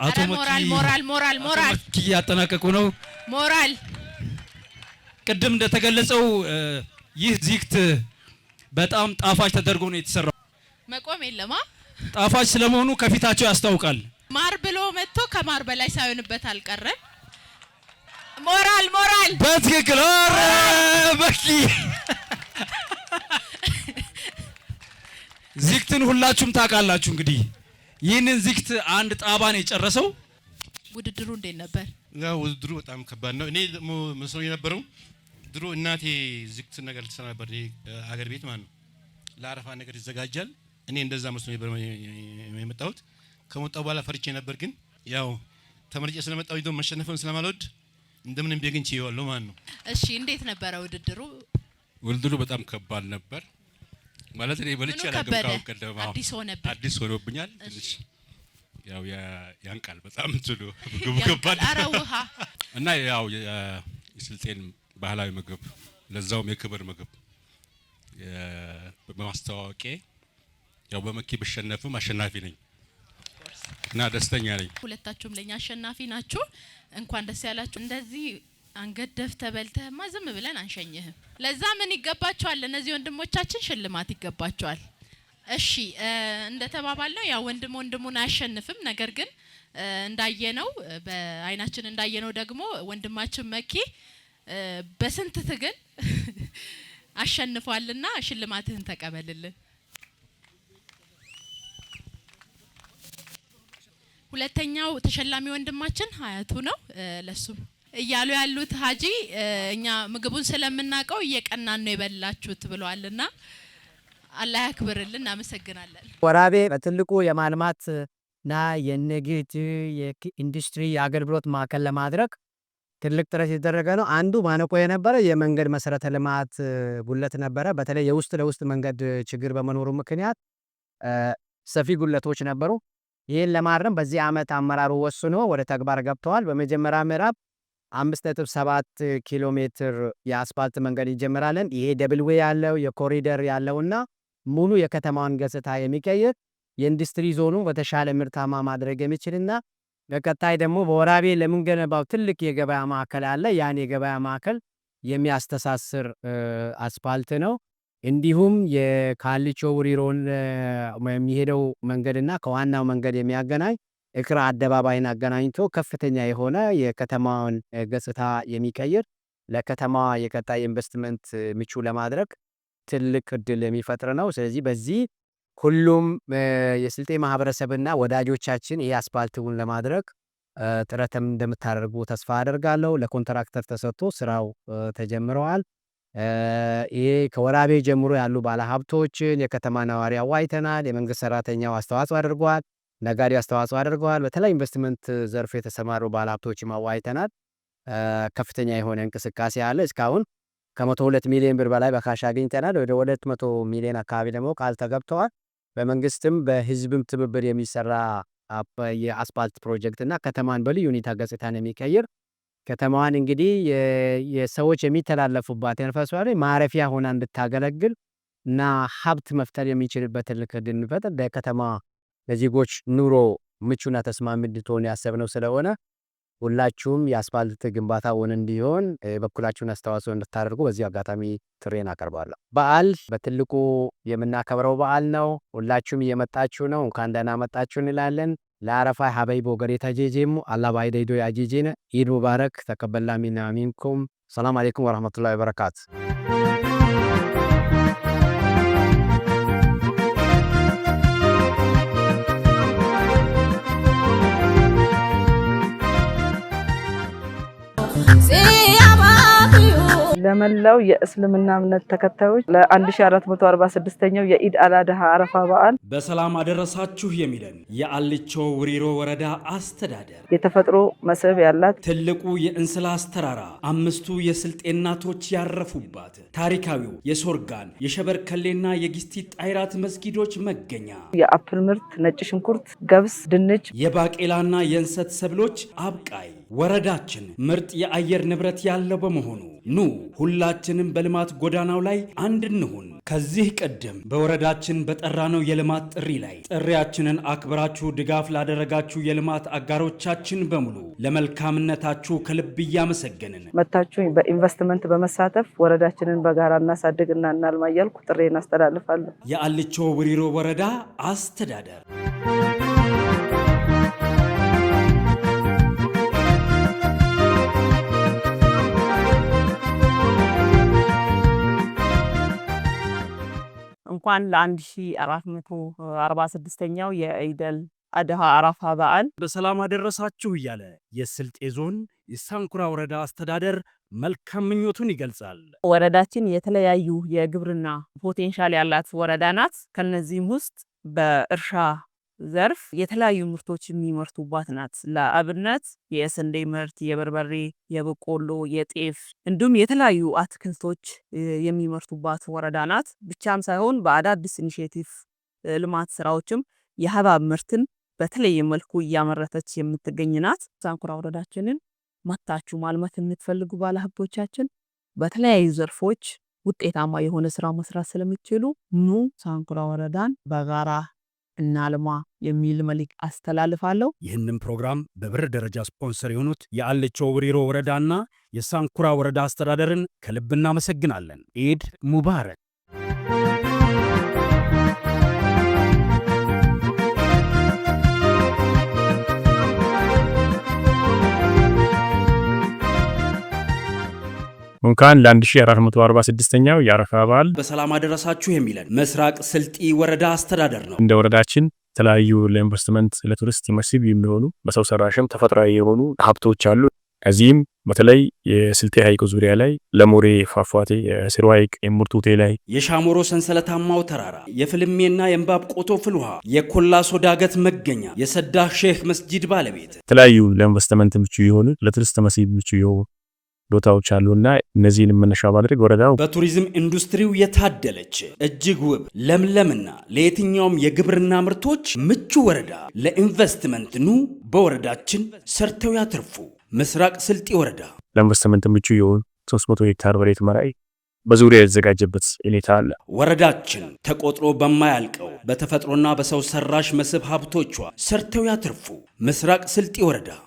አቶ ሞራል ሞራል ሞራል ሞራል መኪ እያጠናቀቁ ነው። ሞራል። ቅድም እንደተገለጸው ይህ ዚክት በጣም ጣፋጭ ተደርጎ ነው የተሰራው። መቆም የለማ። ጣፋጭ ስለመሆኑ ከፊታቸው ያስታውቃል። ማር ብሎ መጥቶ ከማር በላይ ሳይሆንበት አልቀረም። ሞራል ሞራል። በትክክል። ኧረ መኪ፣ ዚክትን ሁላችሁም ታውቃላችሁ። እንግዲህ ይህንን ዚክት አንድ ጣባ ነው የጨረሰው። ውድድሩ እንዴት ነበር? ያው ውድድሩ በጣም ከባድ ነው። እኔ ደግሞ መስሎኝ የነበረው ድሮ እናቴ ዝክት ነገር ትሰራ ነበር፣ አገር ቤት ማለት ነው። ለአረፋ ነገር ይዘጋጃል። እኔ እንደዛ መስሎኝ ነበር የመጣሁት። ከመጣሁ በኋላ ፈርቼ ነበር፣ ግን ያው ተመርጬ ስለመጣሁ ደግሞ መሸነፍን ስለማልወድ እንደምንም ቢያገኝ ችዬዋለሁ ማለት ነው። እሺ፣ እንዴት ነበረ ውድድሩ? ውድድሩ በጣም ከባድ ነበር። ማለት እኔ በልቼ ምኑ አላውቅም ከበደ? ከአሁን ቀደም። አዎ። አዲስ ሆነብህ? አዲስ ሆኖብኛል። ትንሽ ያው ያንቃል በጣም እንትኑ ምግቡ ያንቃል። ከባድ። ኧረ ውሃ። እና ያው የስልጤን ባህላዊ ምግብ ለዛውም የክብር ምግብ በማስተዋወቄ ያው በመኪ ብሸነፍም አሸናፊ ነኝ እና ደስተኛ ነኝ። ሁለታችሁም ለኛ አሸናፊ ናችሁ። እንኳን ደስ ያላችሁ። እንደዚህ አንገት ደፍተህ በልተህማ ዝም ብለን አንሸኝህም። ለዛ ምን ይገባቸዋል? እነዚህ ወንድሞቻችን ሽልማት ይገባቸዋል። እሺ፣ እንደተባባልነው ያው ወንድም ወንድሙን አያሸንፍም። ነገር ግን እንዳየነው፣ በአይናችን እንዳየነው ደግሞ ወንድማችን መኪ በስንት ትግል አሸንፏልና ሽልማትህን ተቀበልልን። ሁለተኛው ተሸላሚ ወንድማችን ሀያቱ ነው። ለሱም እያሉ ያሉት ሀጂ እኛ ምግቡን ስለምናውቀው እየቀናን ነው የበላችሁት ብለዋልና አላህ ያክብርልን። እናመሰግናለን። ወራቤ በትልቁ የማልማት እና የንግድ፣ የኢንዱስትሪ፣ የአገልግሎት ማዕከል ለማድረግ ትልቅ ጥረት የተደረገ ነው። አንዱ ማነቆ የነበረ የመንገድ መሰረተ ልማት ጉድለት ነበረ። በተለይ የውስጥ ለውስጥ መንገድ ችግር በመኖሩ ምክንያት ሰፊ ጉድለቶች ነበሩ። ይህን ለማረም በዚህ ዓመት አመራሩ ወስኖ ወደ ተግባር ገብተዋል። በመጀመሪያ ምዕራፍ 5.7 ኪሎ ሜትር የአስፋልት መንገድ እንጀምራለን። ይሄ double way ያለው፣ የኮሪደር ያለውና ሙሉ የከተማዋን ገጽታ የሚቀይር፣ የኢንዱስትሪ ዞኑ በተሻለ ምርታማ ማድረግ የሚችልና በቀጣይ ደግሞ በወራቤ ለምንገነባው ትልቅ የገበያ ማዕከል አለ። ያን የገበያ ማዕከል የሚያስተሳስር አስፋልት ነው። እንዲሁም የካልቾ ውሪሮን የሚሄደው መንገድና ከዋናው መንገድ የሚያገናኝ እክራ አደባባይን አገናኝቶ ከፍተኛ የሆነ የከተማውን ገጽታ የሚቀይር፣ ለከተማዋ የቀጣይ ኢንቨስትመንት ምቹ ለማድረግ ትልቅ እድል የሚፈጥር ነው። ስለዚህ በዚህ ሁሉም የስልጤ ማህበረሰብና ወዳጆቻችን ይህ አስፓልቱን ለማድረግ ጥረትም እንደምታደርጉ ተስፋ አደርጋለሁ። ለኮንትራክተር ተሰጥቶ ስራው ተጀምረዋል። ይሄ ከወራቤ ጀምሮ ያሉ ባለሀብቶችን የከተማ ነዋሪ አዋይተናል። የመንግስት ሰራተኛው አስተዋጽኦ አድርገዋል። ነጋዴው አስተዋጽኦ አድርገዋል። በተለይ ኢንቨስትመንት ዘርፍ የተሰማሩ ባለሀብቶችም አዋይተናል። ከፍተኛ የሆነ እንቅስቃሴ አለ። እስካሁን ከ102 ሚሊዮን ብር በላይ በ cash አግኝተናል። ወደ 200 ሚሊዮን አካባቢ ደግሞ ቃል ተገብተዋል። በመንግስትም በህዝብም ትብብር የሚሰራ የአስፓልት ፕሮጀክት እና ከተማን በልዩ ሁኔታ ገጽታን የሚቀይር፣ ከተማዋን እንግዲህ የሰዎች የሚተላለፉባት የነፋስ ማረፊያ ሆና እንድታገለግል እና ሀብት መፍጠር የሚችልበት ትልቅ ዕድል እንፈጥር፣ ለከተማ ለዜጎች ኑሮ ምቹና ተስማሚ እንድትሆን ያሰብነው ስለሆነ ሁላችሁም የአስፋልት ግንባታ እውን እንዲሆን የበኩላችሁን አስተዋጽኦ እንድታደርጉ በዚህ አጋጣሚ ጥሪዬን አቀርባለሁ። በዓል በትልቁ የምናከብረው በዓል ነው። ሁላችሁም እየመጣችሁ ነው። እንኳን ደህና መጣችሁ እንላለን። ለአረፋ ሀበይ ቦገሬ ተጄጄሙ አላ ባይደይዶ ያጄጄነ ኢድ ሙባረክ ተቀበላ ሚና ሚንኩም። ሰላም አሌይኩም ወረህመቱላሂ ወበረካቱ። ለመላው የእስልምና እምነት ተከታዮች ለ1446ኛው የኢድ አል አድሃ አረፋ በዓል በሰላም አደረሳችሁ የሚለን የአልቾ ውሪሮ ወረዳ አስተዳደር የተፈጥሮ መስህብ ያላት፣ ትልቁ የእንስላስ ተራራ፣ አምስቱ የስልጤ እናቶች ያረፉባት፣ ታሪካዊው የሶርጋን፣ የሸበርከሌና የጊስቲ ጣይራት መስጊዶች መገኛ፣ የ apple ምርት፣ ነጭ ሽንኩርት፣ ገብስ፣ ድንች፣ የባቄላና የእንሰት ሰብሎች አብቃይ ወረዳችን ምርጥ የአየር ንብረት ያለው በመሆኑ ኑ ሁላችንም በልማት ጎዳናው ላይ አንድ እንሁን። ከዚህ ቀደም በወረዳችን በጠራነው የልማት ጥሪ ላይ ጥሪያችንን አክብራችሁ ድጋፍ ላደረጋችሁ የልማት አጋሮቻችን በሙሉ ለመልካምነታችሁ ከልብ እያመሰገንን መታችሁ በኢንቨስትመንት በመሳተፍ ወረዳችንን በጋራ እናሳድግና እናልማ እያልኩ ጥሪዬን አስተላልፋለሁ። የአልቾ ውሪሮ ወረዳ አስተዳደር። እንኳን ለ1446ኛው የኢደል አድሃ አረፋ በዓል በሰላም አደረሳችሁ እያለ የስልጤ ዞን የሳንኩራ ወረዳ አስተዳደር መልካም ምኞቱን ይገልጻል። ወረዳችን የተለያዩ የግብርና potential ያላት ወረዳ ናት። ከነዚህም ውስጥ በእርሻ ዘርፍ የተለያዩ ምርቶች የሚመርቱባት ናት። ለአብነት የስንዴ ምርት፣ የበርበሬ፣ የበቆሎ፣ የጤፍ እንዲሁም የተለያዩ አትክልቶች የሚመርቱባት ወረዳ ናት። ብቻም ሳይሆን በአዳዲስ initiative ልማት ስራዎችም የሀባብ ምርትን በተለየ መልኩ እያመረተች የምትገኝ ናት። ሳንኩራ ወረዳችንን መታችሁ ማልማት የምትፈልጉ ባለሀብቶቻችን በተለያዩ ዘርፎች ውጤታማ የሆነ ስራ መስራት ስለምትችሉ ኑ ሳንኩራ ወረዳን በጋራ እናልማ የሚል መልእክት አስተላልፋለሁ። ይህንን ፕሮግራም በብር ደረጃ ስፖንሰር የሆኑት የአልቾ ውሪሮ ወረዳና የሳንኩራ ወረዳ አስተዳደርን ከልብ እናመሰግናለን። ኢድ ሙባረክ። እንኳን ለ1446ኛው የአረፋ በዓል በሰላም አደረሳችሁ የሚለን ምስራቅ ስልጢ ወረዳ አስተዳደር ነው። እንደ ወረዳችን የተለያዩ ለኢንቨስትመንት፣ ለቱሪስት መስህብ የሚሆኑ በሰው ሰራሽም ተፈጥሯዊ የሆኑ ሀብቶች አሉ። ከዚህም በተለይ የስልጤ ሐይቅ ዙሪያ ላይ ለሞሬ ፏፏቴ፣ የስሩ ሐይቅ፣ የሙርቱቴ ላይ የሻሞሮ ሰንሰለታማው ተራራ፣ የፍልሜና የእምባብ ቆቶ ፍል ውሃ፣ የኮላሶ ዳገት መገኛ፣ የሰዳ ሼህ መስጂድ ባለቤት የተለያዩ ለኢንቨስትመንት ምቹ የሆኑ፣ ለቱሪስት መስህብ ምቹ የሆኑ ቦታዎች አሉና እነዚህን መነሻ ማድረግ ወረዳው በቱሪዝም ኢንዱስትሪው የታደለች እጅግ ውብ ለምለምና ለየትኛውም የግብርና ምርቶች ምቹ ወረዳ፣ ለኢንቨስትመንት ኑ በወረዳችን ሰርተው ያትርፉ። ምስራቅ ስልጢ ወረዳ ለኢንቨስትመንት ምቹ የሆኑ 300 ሄክታር መሬት መራይ በዙሪያ የተዘጋጀበት ሁኔታ አለ። ወረዳችን ተቆጥሮ በማያልቀው በተፈጥሮና በሰው ሰራሽ መስህብ ሀብቶቿ ሰርተው ያትርፉ። ምስራቅ ስልጢ ወረዳ።